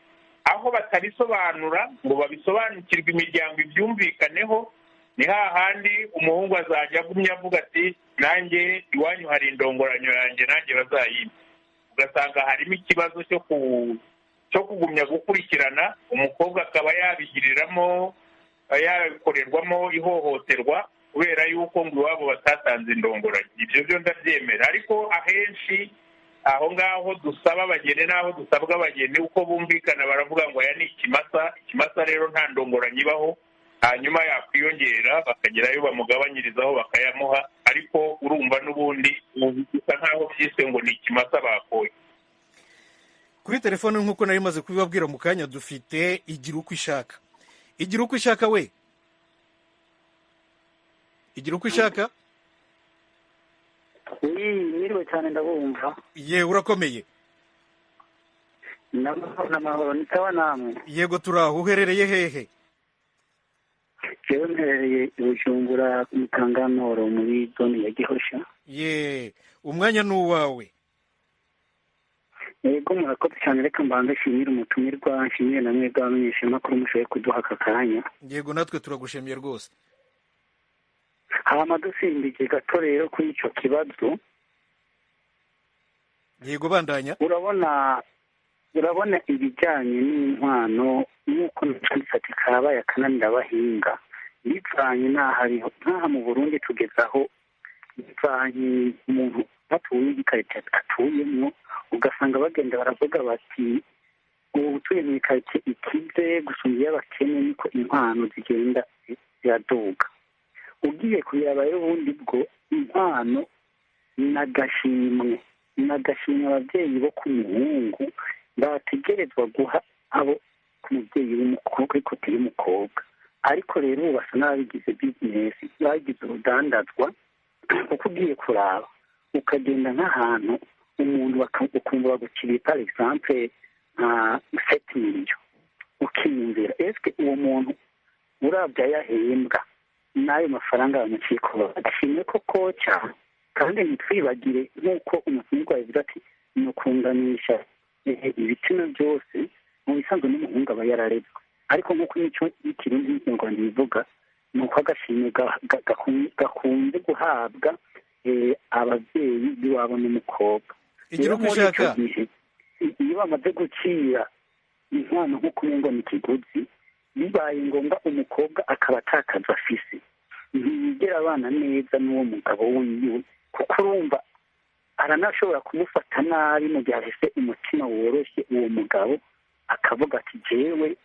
aho batabisobanura ngo babisobanukirwe imiryango ibyumvikaneho, ni hahandi umuhungu azajya agumya avuga ati nanjye iwanyu hari indongoranyo yanjye, nanjye bazayimpa. Ugasanga harimo ikibazo cyo kugumya gukurikirana, umukobwa akaba yabigiriramo, yabikorerwamo ihohoterwa kubera yuko ngo iwabo batatanze indongoranyo. Ibyo byo ndabyemera, ariko ahenshi aho ngaho dusaba abageni n'aho dusabwa abageni uko bumvikana baravuga ngo aya ni ikimasa, ikimasa rero nta ndongoranyo ibaho, hanyuma yakwiyongera bakagerayo bamugabanyirizaho bakayamuha, ariko urumva n'ubundi bisa nkaho byiswe ngo ni ikimasa bakoye. Kuri telefone nk'uko nari maze kubibabwira mu kanya, dufite Igira uko ishaka. Igira uko ishaka we, Igira uko ishaka. Mwiriwe cyane, ndabumva. Ye, urakomeye? N'amahoro, ni sawa namwe? Yego, turaho. Uherereye hehe? Jewe mperereye i Bujumbura mu Kanganoro muri zone ya Gihosha. Ye, umwanya ni uwawe. Yego, murakoze cyane. Reka mbanze nshimire umutumirwa, nshimire namwe bw'abamenyeshamakuru mushoboye kuduha aka kanya. Yego, natwe turagushimiye rwose. Hama dusimbije gato rero kuri icyo kibazo. Yego, bandanya. Urabona ibijyanye n'inkwano nk'uko nacanditse ati karabaye akananira abahinga, bivanye n'ahariho. Nk'aha mu Burundi tugeze aho bivanye umuntu batuye ikarita atuyemo, ugasanga bagenda baravuga bati ubu utuye mu ikarita ikize gusumba iy'abakene, niko inkwano zigenda ziraduga. Ugiye kubiraba rero ubundi bwo inkwano n'agashimwe, n'agashimwe ababyeyi bo ku muhungu bategerezwa guha abo ku mubyeyi w'umukobwa, kuri kote y'umukobwa. Ariko rero ubu basa n'ababigize bizinesi, bagize urudandazwa, kuko ugiye kuraba ukagenda nk'ahantu umuntu ukumva baguciriye par exemple nka 7 million, ukiyumvira eske uwo muntu urabya yahembwa n'ayo mafaranga bamuciye ko agashimwe ko koca. Kandi ntitwibagire nk'uko umutumirwa yavuze ati ni ukunganisha ibitsina byose, mu bisanzwe n'umuhungu aba yararezwe, ariko nk'uko imico y'ikirundi n'ikinyarwanda bivuga, ni uko agashimwe gakunze guhabwa ababyeyi b'iwabo n'umukobwa. Igira uko ishaka. Iyo bamaze gucira inkwano nk'uko umengo ni ikiguzi, bibaye ngombwa umukobwa akaba atakaza afise, ntiyigera abana neza n'uwo mugabo wiwe, kuko urumva aranashobora kumufata nabi mu gihe afise umutima woroshye, uwo mugabo akavuga ati jewe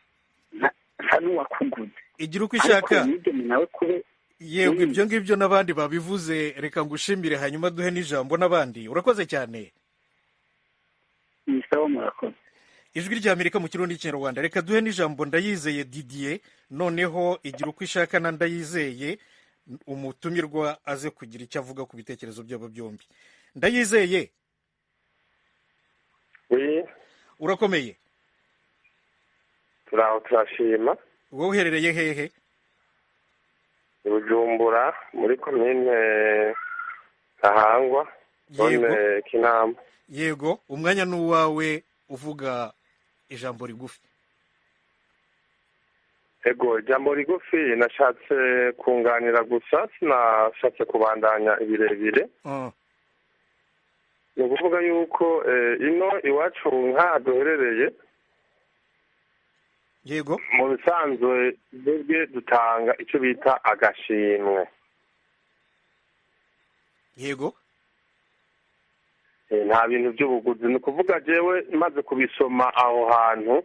nsa n'uwakuguze. Igira uko ishaka. Nawe kube yego, ibyo ngibyo n'abandi babivuze, reka ngushimire hanyuma duhe n'ijambo n'abandi. Urakoze cyane. Ni sawa, murakoze. Ijwi rya Amerika mu Kirundi n'Ikinyarwanda. Reka duhe n'ijambo Ndayizeye Didier, noneho Igira uko ishaka na Ndayizeye umutumirwa aze kugira icyo avuga ku bitekerezo byabo byombi. Ndayizeye, urakomeye? Turaho, turashima. Wowe uherereye hehe? Bujumbura, muri komine Ntahangwa, zone Kinama. Yego, umwanya ni uwawe, uvuga ijambo rigufi. Ego, ijambo rigufi, nashatse kunganira gusa, sinashatse kubandanya ibirebire. Ni ukuvuga yuko ino iwacu nk'aha duherereye, yego, mu bisanzwe twebwe dutanga icyo bita agashimwe. Yego. Nta bintu by'ubuguzi. Ni ukuvuga jewe maze kubisoma aho hantu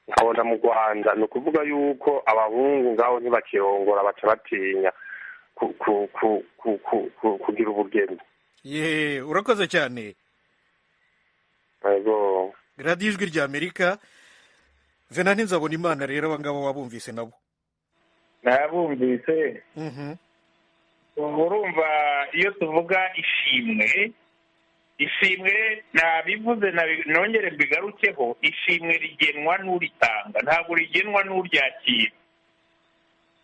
nkabona mu Rwanda, ni ukuvuga yuko abahungu ngaho ntibakirongora, baca batinya kugira ubugeni. Ye, urakoze cyane. Yego. Radiyo Ijwi rya Amerika, Vena Nzabona Imana, rero aba ngabo wabumvise nabo? Nabumvise. Urumva, iyo tuvuga ishimwe, ishimwe nabivuze, nongere mbigarukeho, ishimwe rigenwa n'uritanga, ntabwo rigenwa n'uryakira.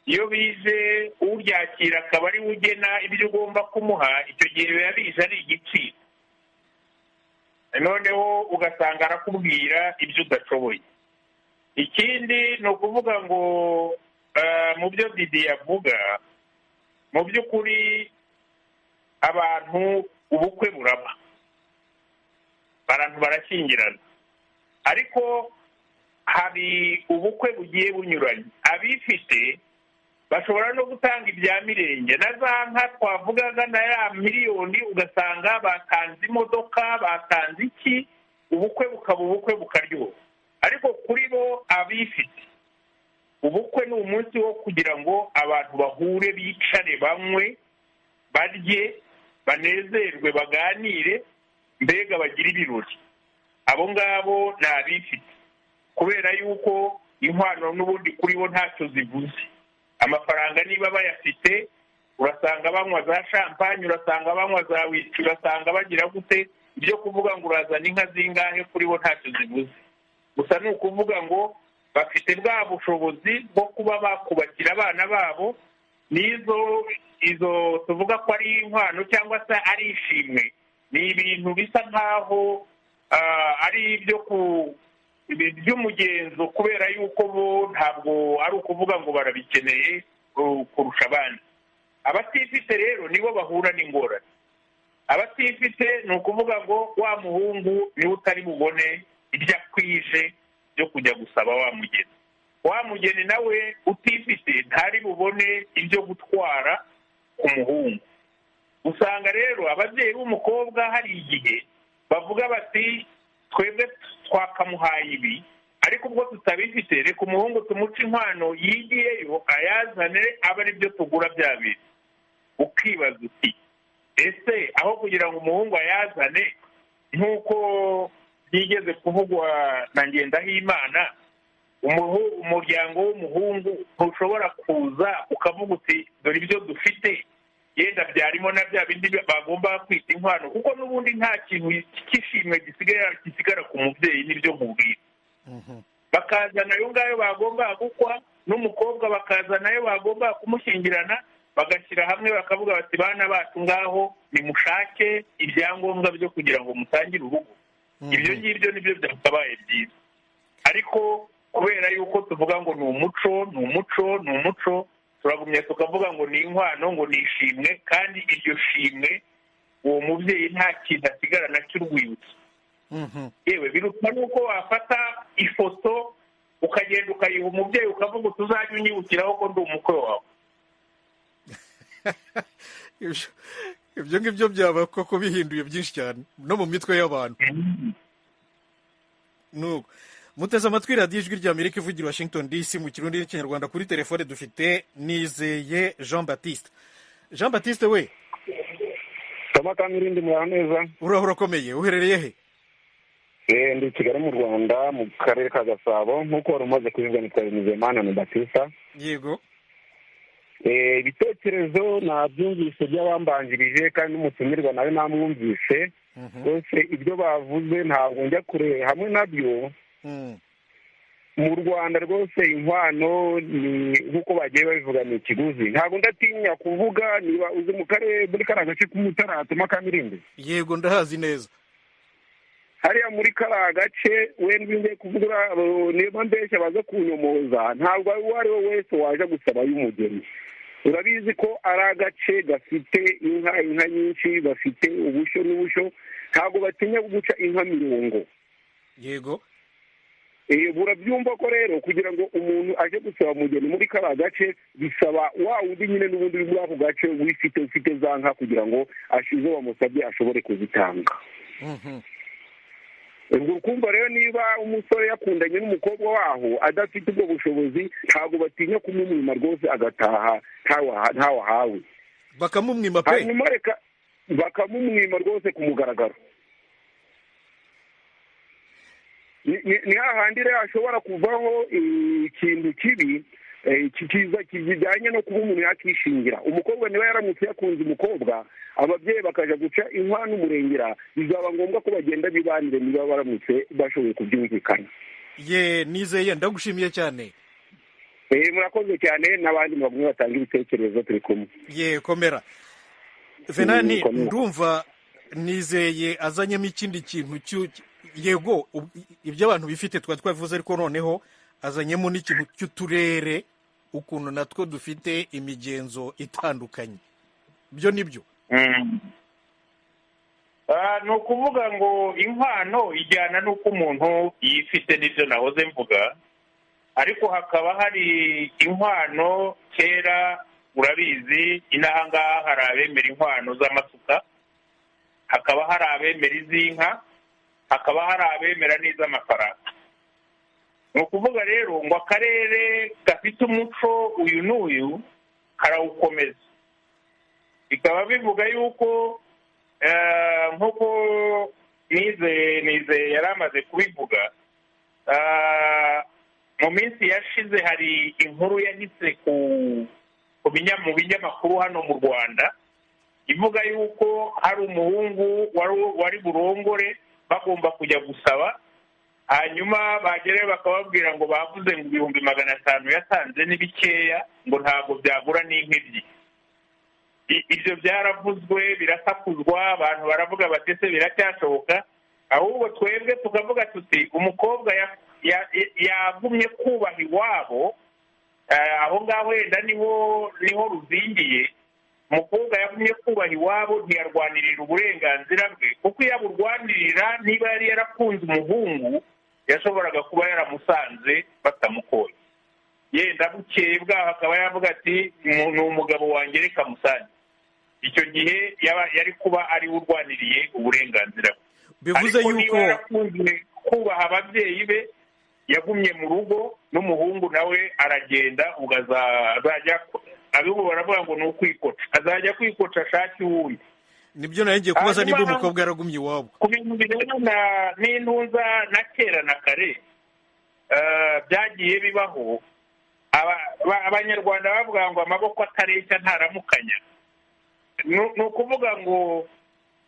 Iyo bije uryakira akaba ari we ugena ibyo ugomba kumuha, icyo gihe biba bije ari igiciro, noneho ugasanga arakubwira ibyo udashoboye. Ikindi ni ukuvuga ngo mu byo Didi yavuga, mu by'ukuri abantu ubukwe buraba, abantu barashyingirana, ariko hari ubukwe bugiye bunyuranye. Abifite bashobora no gutanga ibya mirenge na za nka twavugaga na ya miliyoni, ugasanga batanze imodoka, batanze iki, ubukwe bukaba ubukwe bukaryoha. Ariko kuri bo abifite, ubukwe ni umunsi wo kugira ngo abantu bahure, bicare, banywe, barye, banezerwe, baganire, mbega bagire ibirori. Abo ngabo ni abifite, kubera yuko inkwano n'ubundi kuri bo ntacyo zivuze. Amafaranga niba bayafite, urasanga banywa za champagne, urasanga banywa za whisky, urasanga bagira gute. Ibyo kuvuga ngo urazana inka zingahe kuri bo ntacyo zivuze. Gusa ni ukuvuga ngo bafite bwa bushobozi bwo kuba bakubakira abana babo n'izo izo tuvuga ko ari inkwano cyangwa se ari ishimwe. Ni ibintu bisa nkaho ari ibyo ku by'umugenzo, kubera yuko bo ntabwo ari ukuvuga ngo barabikeneye kurusha abandi. Abatifite rero nibo bahura n'ingorane. Abatifite ni ukuvuga ngo wa muhungu niwe utari bubone ibyo akwije byo kujya gusaba wa mugeni, wa mugeni nawe utifite ntari bubone ibyo gutwara ku muhungu. Usanga rero ababyeyi b'umukobwa hari igihe bavuga bati twebwe twakamuhaye ibi, ariko ubwo tutabifite reka umuhungu tumuce inkwano yigiyeyo ayazane, abe ari byo tugura bya bintu. Ukibaza uti ese aho kugira ngo umuhungu ayazane, nk'uko byigeze kuvugwa na Ngendahimana, umuryango w'umuhungu ntushobora kuza ukavuga uti dore ibyo dufite, yenda byarimo na bya bindi bagomba kwita inkwano, kuko n'ubundi nta kintu cy'ishimwe gisigara ku mubyeyi, n'ibyo nkubwira. Bakazana ayo ngayo bagomba gukwa n'umukobwa, bakazana ayo bagomba kumushyingirana, bagashyira hamwe bakavuga bati bana bacu ngaho nimushake ibyangombwa byo kugira ngo mutangire urugo. Ibyo ngibyo nibyo byakabaye byiza. Ariko kubera yuko tuvuga ngo ni umuco, ni umuco, ni umuco, turagumya tukavuga ngo ni inkwano, ngo ni ishimwe, kandi iryo shimwe uwo mubyeyi nta kintu asigarana cy'urwibutso. Yewe biruta nuko wafata ifoto ukagenda ukayiha umubyeyi ukavuga uti uzajya unyibukiraho ko ndi umukwe wawe. Ibyo ngibyo byaba koko bihinduye byinshi cyane no mu mitwe y'abantu. Nuko muteze amatwi radiyo Ijwi rya Amerika ivugira Washington DC mu Kirundi n'Ikinyarwanda. Kuri telefone dufite Nizeye Jean Baptiste. Jean Baptiste we. Kamirindi, muraho neza? Uraho, urakomeye. Uherereye he? Ndi Kigali mu Rwanda, mu karere ka Gasabo, nk'uko wari umaze kubivuga nitwa Nizeyimana Batista. Yego. Ibitekerezo nabyumvise by'abambanjirije, kandi n'umutumirwa nawe namwumvise rwose. Ibyo bavuze ntabwo njya kure hamwe nabyo. Mu Rwanda rwose inkwano ni nk'uko bagiye babivuga, ni ikiguzi. Ntabwo ndatinya kuvuga, niba uzi mu karere, muri kariya gace k'Umutara hatuma Kamirindi. Yego, ndahazi neza. Hariya muri kariya gace, wenda ngiye kuvuga, niba mbeshya baza kunyomoza, ntabwo uwo ari we wese waje gusaba y'umugeni. Urabizi ko ari agace gafite inka nyinshi, bafite ubushyo n'ubushyo, ntabwo batinya guca inka 40. Yego. Burabyumva ko rero kugira ngo umuntu aje gusaba umugeni muri kariya gace, bisaba wa wundi nyine n'ubundi uri muri ako gace wifite, ufite za nka, kugira ngo izo bamusabye ashobore kuzitanga. Ubwo ukumva rero, niba umusore yakundanye n'umukobwa waho adafite ubwo bushobozi, ntabwo batinya kumumwima rwose, agataha ntawe ahawe. Bakamumwima pe? Hanyuma reka, bakamumwima rwose ku mugaragaro. Ni hahandi rero hashobora kuvaho ikintu kibi kiza kijyanye no kuba umuntu yakishingira umukobwa. Niba yaramutse yakunze umukobwa, ababyeyi bakaja guca inkwano umurengera, bizaba ngombwa ko bagenda bibanire, niba baramutse bashoboye kubyumvikana. Ye, Nizeye, ndagushimiye cyane. Murakoze cyane, n'abandi bagumye batanga ibitekerezo, turi kumwe. Ye, komera. Venani, ndumva Nizeye azanyemo ikindi kintu. Yego, ibyo abantu bifite twari twabivuze, ariko noneho azanyemo n'ikintu cy'uturere, ukuntu natwo dufite imigenzo itandukanye. Byo nibyo. Ni ukuvuga ngo inkwano ijyana n'uko umuntu yifite, n'ibyo nahoze mvuga. Ariko hakaba hari inkwano kera, urabizi, inaha ngaha hari abemera inkwano z'amasuka, hakaba hari abemera iz'inka, hakaba hari abemera n'iz'amafaranga. Ni ukuvuga rero ngo akarere gafite umuco uyu n'uyu karawukomeza. Bikaba bivuga yuko nk'uko Nize yari amaze kubivuga, mu minsi yashize hari inkuru yahise mu binyamakuru hano mu Rwanda, ivuga yuko hari umuhungu wari burongore, bagomba kujya gusaba, hanyuma bagerayo bakababwira ngo bavuze ngo 500,000 yatanze ni bikeya, ngo ntabwo byagura n'inka ebyiri. Ibyo byaravuzwe, birasakuzwa, abantu baravuga bati ese biracyashoboka? Ahubwo twebwe tukavuga tuti umukobwa yagumye kubaha iwabo, aho ngaho wenda niho ruzingiye. Umukobwa yagumye kubaha iwabo, ntiyarwanirira uburenganzira bwe, kuko iyo aburwanirira, niba yari yarakunze umuhungu, yashoboraga kuba yaramusanze batamukoye. Yenda bukeye bwaho akaba yavuga ati ni umugabo wanjye, reka musange. Icyo gihe yari kuba ari we urwaniriye uburenganzira bwe. Bivuze yuko niba yuko yarakunze kubaha ababyeyi be, yagumye mu rugo, n'umuhungu nawe aragenda, ubwo azajya, abibu baravuga ngo ni ukwikoca, azajya kwikoca ashake uwundi. Nibyo nayo ngiye kubaza, niba Hanyuma umukobwa yaragumye iwabo. Ku bintu birebana n'intuza na kera na kare, byagiye bibaho. Abanyarwanda bavuga ngo amaboko atareshya ntaramukanya. Ni ukuvuga ngo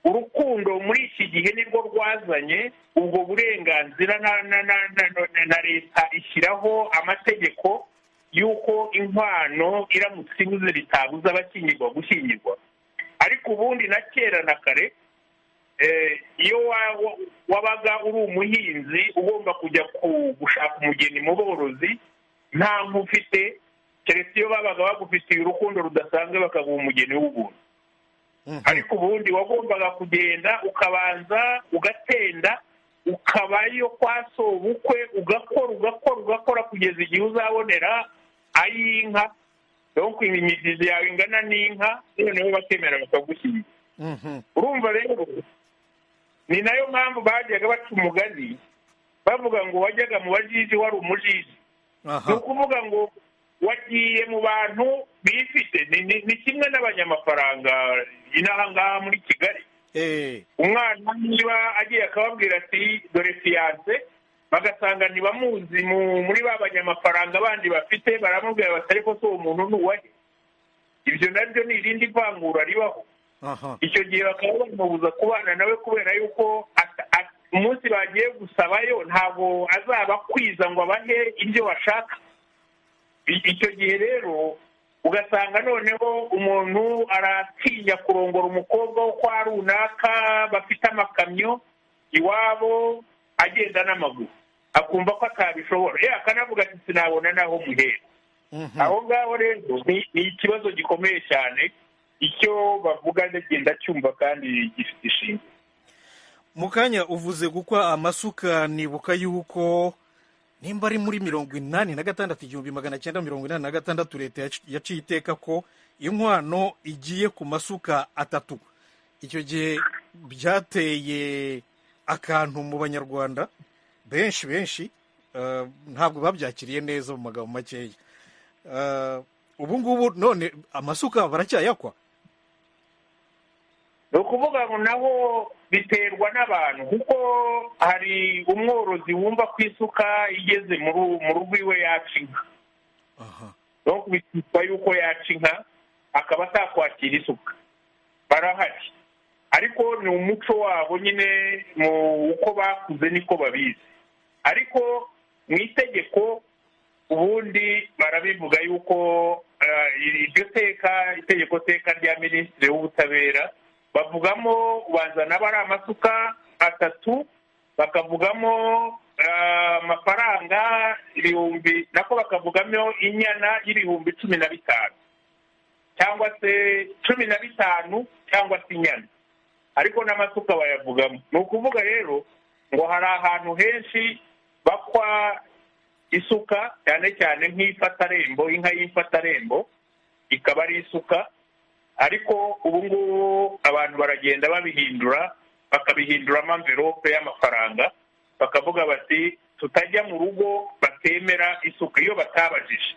urukundo muri iki gihe nirwo rwazanye ubwo burenganzira, na leta ishyiraho amategeko y'uko inkwano iramutse ibuze ritabuza abashyingirwa gushyingirwa. Ariko ubundi na kera na kare, iyo wabaga uri umuhinzi ugomba kujya gushaka umugeni mu borozi, nta nka ufite, keretse iyo babaga bagufitiye urukundo rudasanzwe bakaguha umugeni w'ubuntu. Ariko ubundi wagombaga kugenda ukabanza ugatenda, ukabayo kwa sobukwe, ugakora ugakora ugakora kugeza igihe uzabonera ay'inka, donc imibyizi yawe ingana n'inka, noneho bakemera bakagushyingira. Urumva rero ni nayo mpamvu bajyaga baca umugani bavuga ngo wajyaga mu bajiji wari umujiji. Ni ukuvuga ngo wagiye mu bantu bifite, ni kimwe n'abanyamafaranga inaha ngaha muri Kigali. Umwana niba agiye akababwira ati dore fiyanse, bagasanga ntibamuzi muri ba banyamafaranga bandi bafite, baramubwira bati ariko se uwo muntu ni uwahe? Ibyo nabyo ni irindi vangura ribaho. Icyo gihe bakaba bamubuza kubana nawe kubera yuko umunsi bagiye gusabayo ntabwo azaba akwiza ngo abahe ibyo bashaka. Icyo gihe rero ugasanga noneho umuntu aratinya kurongora umukobwa wo kwa runaka bafite amakamyo iwabo agenda n'amaguru, akumva ko atabishobora, akanavuga ati sinabona n'aho muhera. Aho ngaho rero ni ikibazo gikomeye cyane, icyo bavuga ndagenda cyumva kandi gifite ishinga. Mu kanya uvuze gukwa amasuka, nibuka yuko nimba ari muri 86 1986 leta yaciye iteka ko inkwano igiye ku masuka 3. Icyo gihe byateye akantu mu Banyarwanda benshi ntabwo babyakiriye neza mu magambo makeya. Ubu ngubu none amasuka baracyayakwa. Ni ukuvuga ngo naho biterwa n'abantu, kuko hari umworozi wumva ko isuka igeze mu rugo iwe yaca inka, bitwa yuko yaca inka akaba atakwakira isuka, barahari. Ariko ni umuco wabo nyine, mu uko bakuze niko babizi. Ariko mu itegeko ubundi barabivuga yuko iryo teka, itegeko teka rya minisitiri w'ubutabera, bavugamo ubanza nabo ari amasuka 3, bakavugamo amafaranga ibihumbi, nako bakavugamo inyana y'ibihumbi 15 cyangwa se 15 cyangwa se inyana, ariko n'amasuka bayavugamo. Ni ukuvuga rero ngo hari ahantu henshi bakwa isuka, cyane cyane nk'ifatarembo, inka y'ifatarembo ikaba ari isuka. Ariko ubu ngubu abantu baragenda babihindura, bakabihinduramo amverope y'amafaranga, bakavuga bati tutajya mu rugo batemera isuka iyo batabajije.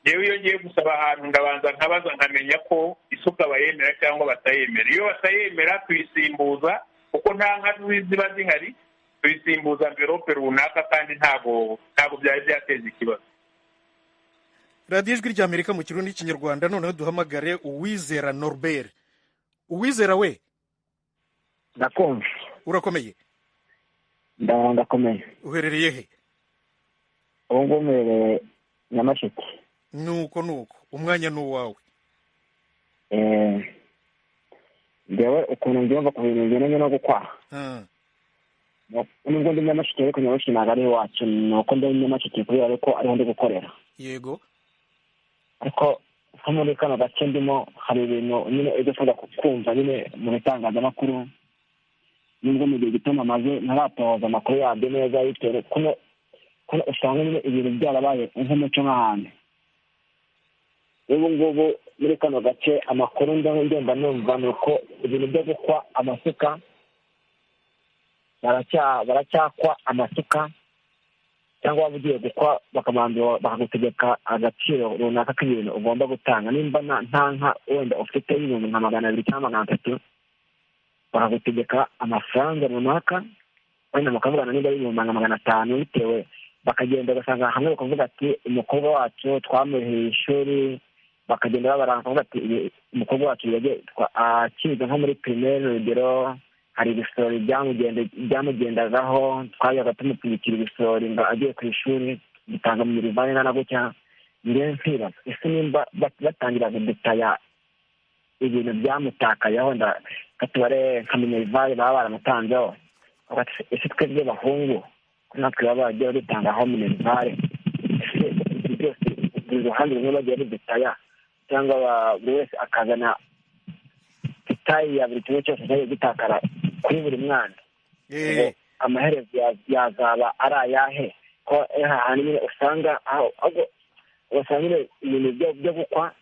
Yewe iyo ngiye gusaba ahantu ndabanza nkabaza nkamenya ko isuka bayemera cyangwa batayemera. Iyo batayemera tuyisimbuza, kuko nta nka ziba zihari, tuyisimbuza amverope runaka, kandi ntabwo byari byateza ikibazo. Radiyo Ijwi ry'Amerika mu Kirundi n'Ikinyarwanda. Noneho duhamagare Uwizera Norbert. Uwizera we, ndakumva. Urakomeye? Ndakomeye. Uherereye he? Ubu ngubu mperereye Nyamasheke. Nuko umwanya ni uwawe. Njyewe ukuntu mbyumva ku bintu bigendanye no gukwa, nubwo ndi Nyamasheke ariko Nyamasheke ntabwo ari iwacu, ni uko ndi Nyamasheke kubera ko ariho ndi gukorera. Yego. Ariko nko muri kano gace ndimo hari ibintu nyine udashobora kumva nyine mu bitangazamakuru, nubwo mu gihe gito namaze ntaratohoza amakuru yabyo neza, bitewe kuno usanga nyine ibintu byarabaye nk'umuco nk'ahantu. Ubu ngubu muri kano gace amakuru ngenda numva ni uko ibintu byo gukwa amasuka baracyakwa amasuka, cyangwa waba ugiye gukwa bakabanza bakagutegeka agaciro runaka k'ibintu ugomba gutanga. Nimba nta nka wenda ufite y'ibihumbi nka 200 cyangwa 300, bakagutegeka amafaranga runaka, wenda mukavugana nimba ari ibihumbi nka 500, bitewe bakagenda ugasanga hamwe bakavuga ati umukobwa wacu twamuheye ishuri, bakagenda babaranga bakavuga ati umukobwa wacu akiga nko muri primaire urugero, hari ibisorori byamugendagaho, twajyaga tumupfunyikira ibisorori ngo agiye ku ishuri, dutanga mu mirivane ingana gutya. Njyewe nkibaza ese nimba batangira kudutaya ibintu byamutakayeho, katubare nka minerivare baba baramutanzeho, ese twebwe bahungu ko natwe baba baragiye badutangaho minerivare, ese ibyo byose buri ruhande rumwe bagiye badutaya, cyangwa buri wese akazana detayi ya buri kimwe cyose cyagiye gitakara kuri buri mwana, amaherezo yazaba ari ayahe? Ko ahantu nyine usanga ugasanga ibintu byo gukwa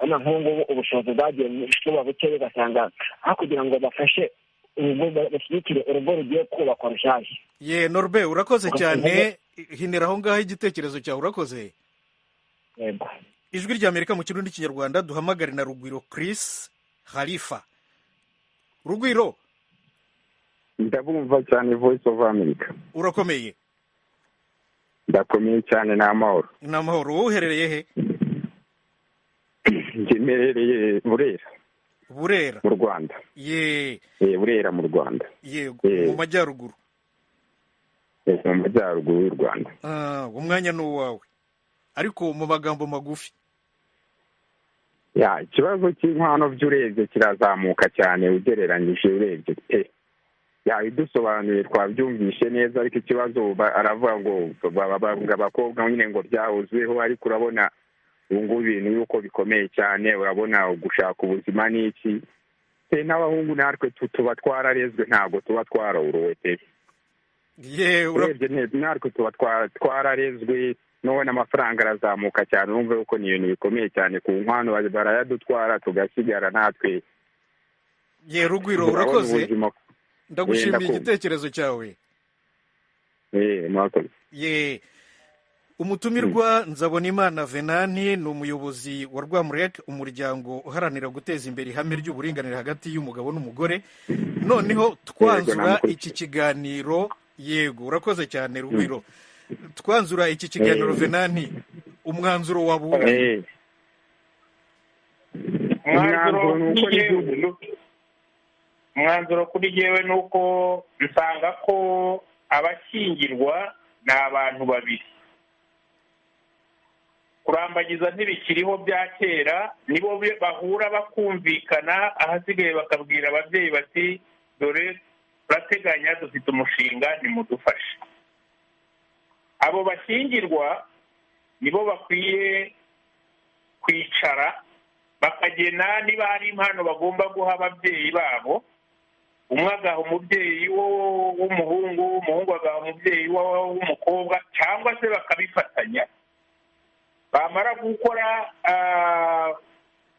nk'ubu ngubu ubushobozi bwagiye buba buke, ugasanga aho kugira ngo bafashe urugo bashyigikire urugo rugiye kubakwa rushyashya. Ye Norbert, urakoze cyane, hinera aho ngaho igitekerezo cyawe, urakoze. Yego. Ijwi ry'Amerika mu Kirundi n'Ikinyarwanda, duhamagare na Rugwiro Chris Khalifa. Rugwiro, ndabumva cyane. Voice of America. Urakomeye? Ndakomeye cyane, ni amahoro. Ni amahoro. Wowe uherereye he? Njye Mperereye Burera. Burera mu Rwanda. Ye. Burera mu Rwanda. Yego, mu majyaruguru. Mu majyaruguru y'u Rwanda. Umwanya ni uwawe ariko mu magambo magufi. Ya, ikibazo cy'inkwano by'urebye kirazamuka cyane ugereranyije urebye pe. Ya, idusobanuye twabyumvishe neza, ariko ikibazo aravuga ngo abakobwa nyine ngo byahuzweho, ariko urabona ubu ngubu ibintu yuko bikomeye cyane, urabona gushaka ubuzima n'iki pe, n'abahungu natwe tuba twararezwe, ntabwo tuba twarorowe pe. Urebye natwe tuba twararezwe, none amafaranga arazamuka cyane, urumva yuko ni ibintu bikomeye cyane ku nkwano barayadutwara tugasigara natwe. Ye Rugwiro, urakoze, ndagushimiye igitekerezo cyawe. Murakoze. Ye, umutumirwa Nzabonimana Venani ni umuyobozi wa Rwamurek, umuryango uharanira guteza imbere ihame ry'uburinganire hagati y'umugabo n'umugore. Noneho twanzura iki kiganiro. Yego, urakoze cyane Rugwiro. Twanzura iki kiganiro Venani, umwanzuro wabuwe. Umwanzuro kuri jyewe ni uko nsanga ko abashyingirwa ni abantu babiri. Kurambagiza ntibikiriho bya kera, nibo bahura bakumvikana, ahasigaye bakabwira ababyeyi bati dore turateganya dufite umushinga nimudufashe. Abo bashyingirwa nibo bakwiye kwicara bakagena niba hari impano bagomba guha ababyeyi babo, umwe agaha umubyeyi w'umuhungu, umuhungu agaha umubyeyi w'umukobwa, cyangwa se bakabifatanya. Bamara gukora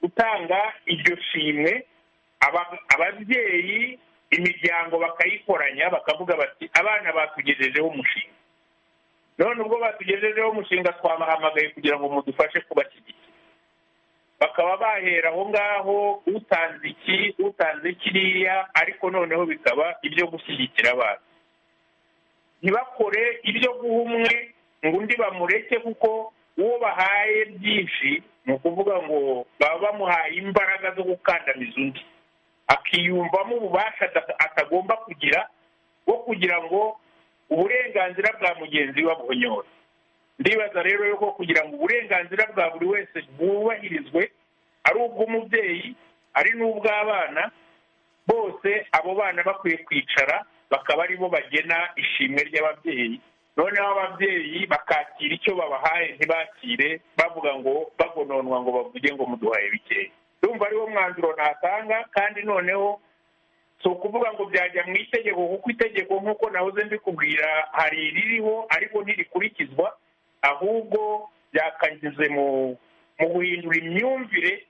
gutanga iryo shimwe, ababyeyi imiryango bakayikoranya, bakavuga bati abana batugejejeho umushinga, none ubwo batugejejeho umushinga twabahamagaye kugira ngo mudufashe kubashyigikira. Bakaba bahera aho ngaho, utanze iki, utanze kiriya, ariko noneho bikaba ibyo gushyigikira abana. Ntibakore ibyo guha umwe ngo undi bamureke, kuko uwo bahaye byinshi ni ukuvuga ngo baba bamuhaye imbaraga zo gukandamiza undi, akiyumvamo ububasha atagomba kugira bwo kugira ngo uburenganzira bwa mugenzi we abuhonyore. Ndibaza rero yuko kugira ngo uburenganzira bwa buri wese bwubahirizwe, ari ubw'umubyeyi ari n'ubw'abana bose, abo bana bakwiye kwicara bakaba aribo bagena ishimwe ry'ababyeyi, noneho ababyeyi bakakira icyo babahaye, ntibakire bavuga ngo bagononwa ngo bavuge ngo muduhaye bikeya. Ndumva ariwo mwanzuro natanga, kandi noneho si ukuvuga ngo byajya mu itegeko, kuko itegeko nk'uko nahoze mbikubwira hari iririho ariko ntirikurikizwa, ahubwo byakanyuze mu guhindura imyumvire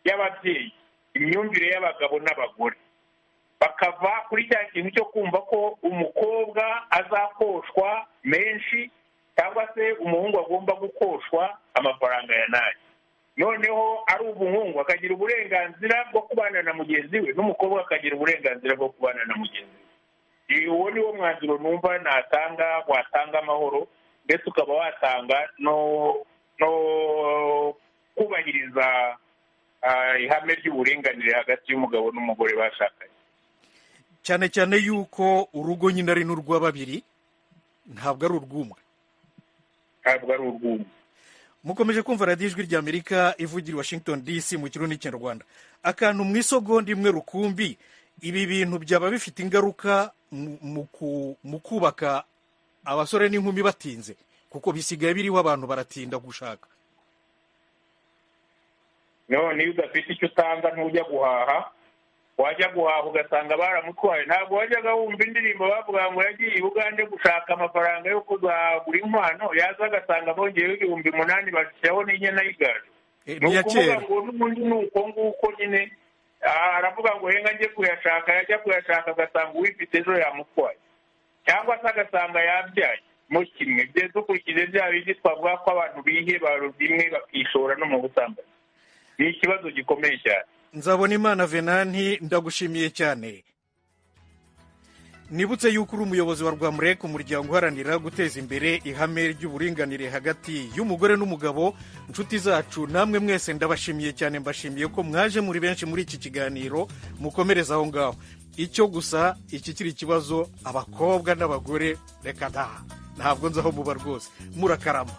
y'ababyeyi, imyumvire y'abagabo n'abagore, bakava kuri cya kintu cyo kumva ko umukobwa azakoshwa menshi cyangwa se umuhungu agomba gukoshwa amafaranga ya nayo. Noneho ari umuhungu akagira uburenganzira bwo kubana na mugenzi we, n'umukobwa akagira uburenganzira bwo kubana na mugenzi we. Uwo ni wo mwanzuro numva natanga, watanga amahoro, ndetse ukaba watanga no kubahiriza ihame ry'uburinganire hagati y'umugabo n'umugore bashakanye. Cyane cyane yuko urugo nyine ari n'urwa babiri, ntabwo ari urw'umwe. Ntabwo ari urw'umwe. Mukomeje kumva radiyo Ijwi ry'Amerika ivugira Washington DC mu Kirundi n'Ikinyarwanda. Akantu mu isogonda imwe rukumbi, ibi bintu byaba bifite ingaruka mu kubaka abasore n'inkumi batinze, kuko bisigaye biriho abantu baratinda gushaka. None iyo udafite icyo utanga ntujya guhaha, wajya guhaha ugasanga baramutwaye. Ntabwo wajyaga wumva indirimbo bavuga ngo yagiye i Bugande gushaka amafaranga yo kuzagura inkwano, yaza agasanga bongeyeho 8,000 bashyiraho n'inyana y'igaju. Ni ukuvuga ngo n'ubundi ni uko nguko nyine, aravuga ngo henga njye kuyashaka, yajya kuyashaka agasanga uwifite ejo yamutwaye, cyangwa se agasanga yabyaye mo kimwe. Bye dukurikije bya bindi twavuga ko abantu biheba bimwe bakishora no mu busambanyi. Ni ikibazo gikomeye cyane. Nzabonimana Venanti, ndagushimiye cyane. Nibutse yuko uri umuyobozi wa Rwamurek, umuryango uharanira guteza imbere ihame ry'uburinganire hagati y'umugore n'umugabo. Inshuti zacu namwe mwese ndabashimiye cyane, mbashimiye ko mwaje muri benshi muri iki kiganiro. Mukomereze aho ngaho. Icyo gusa iki kiri ikibazo, abakobwa n'abagore, reka da, ntabwo nzi aho muba rwose. Murakarama.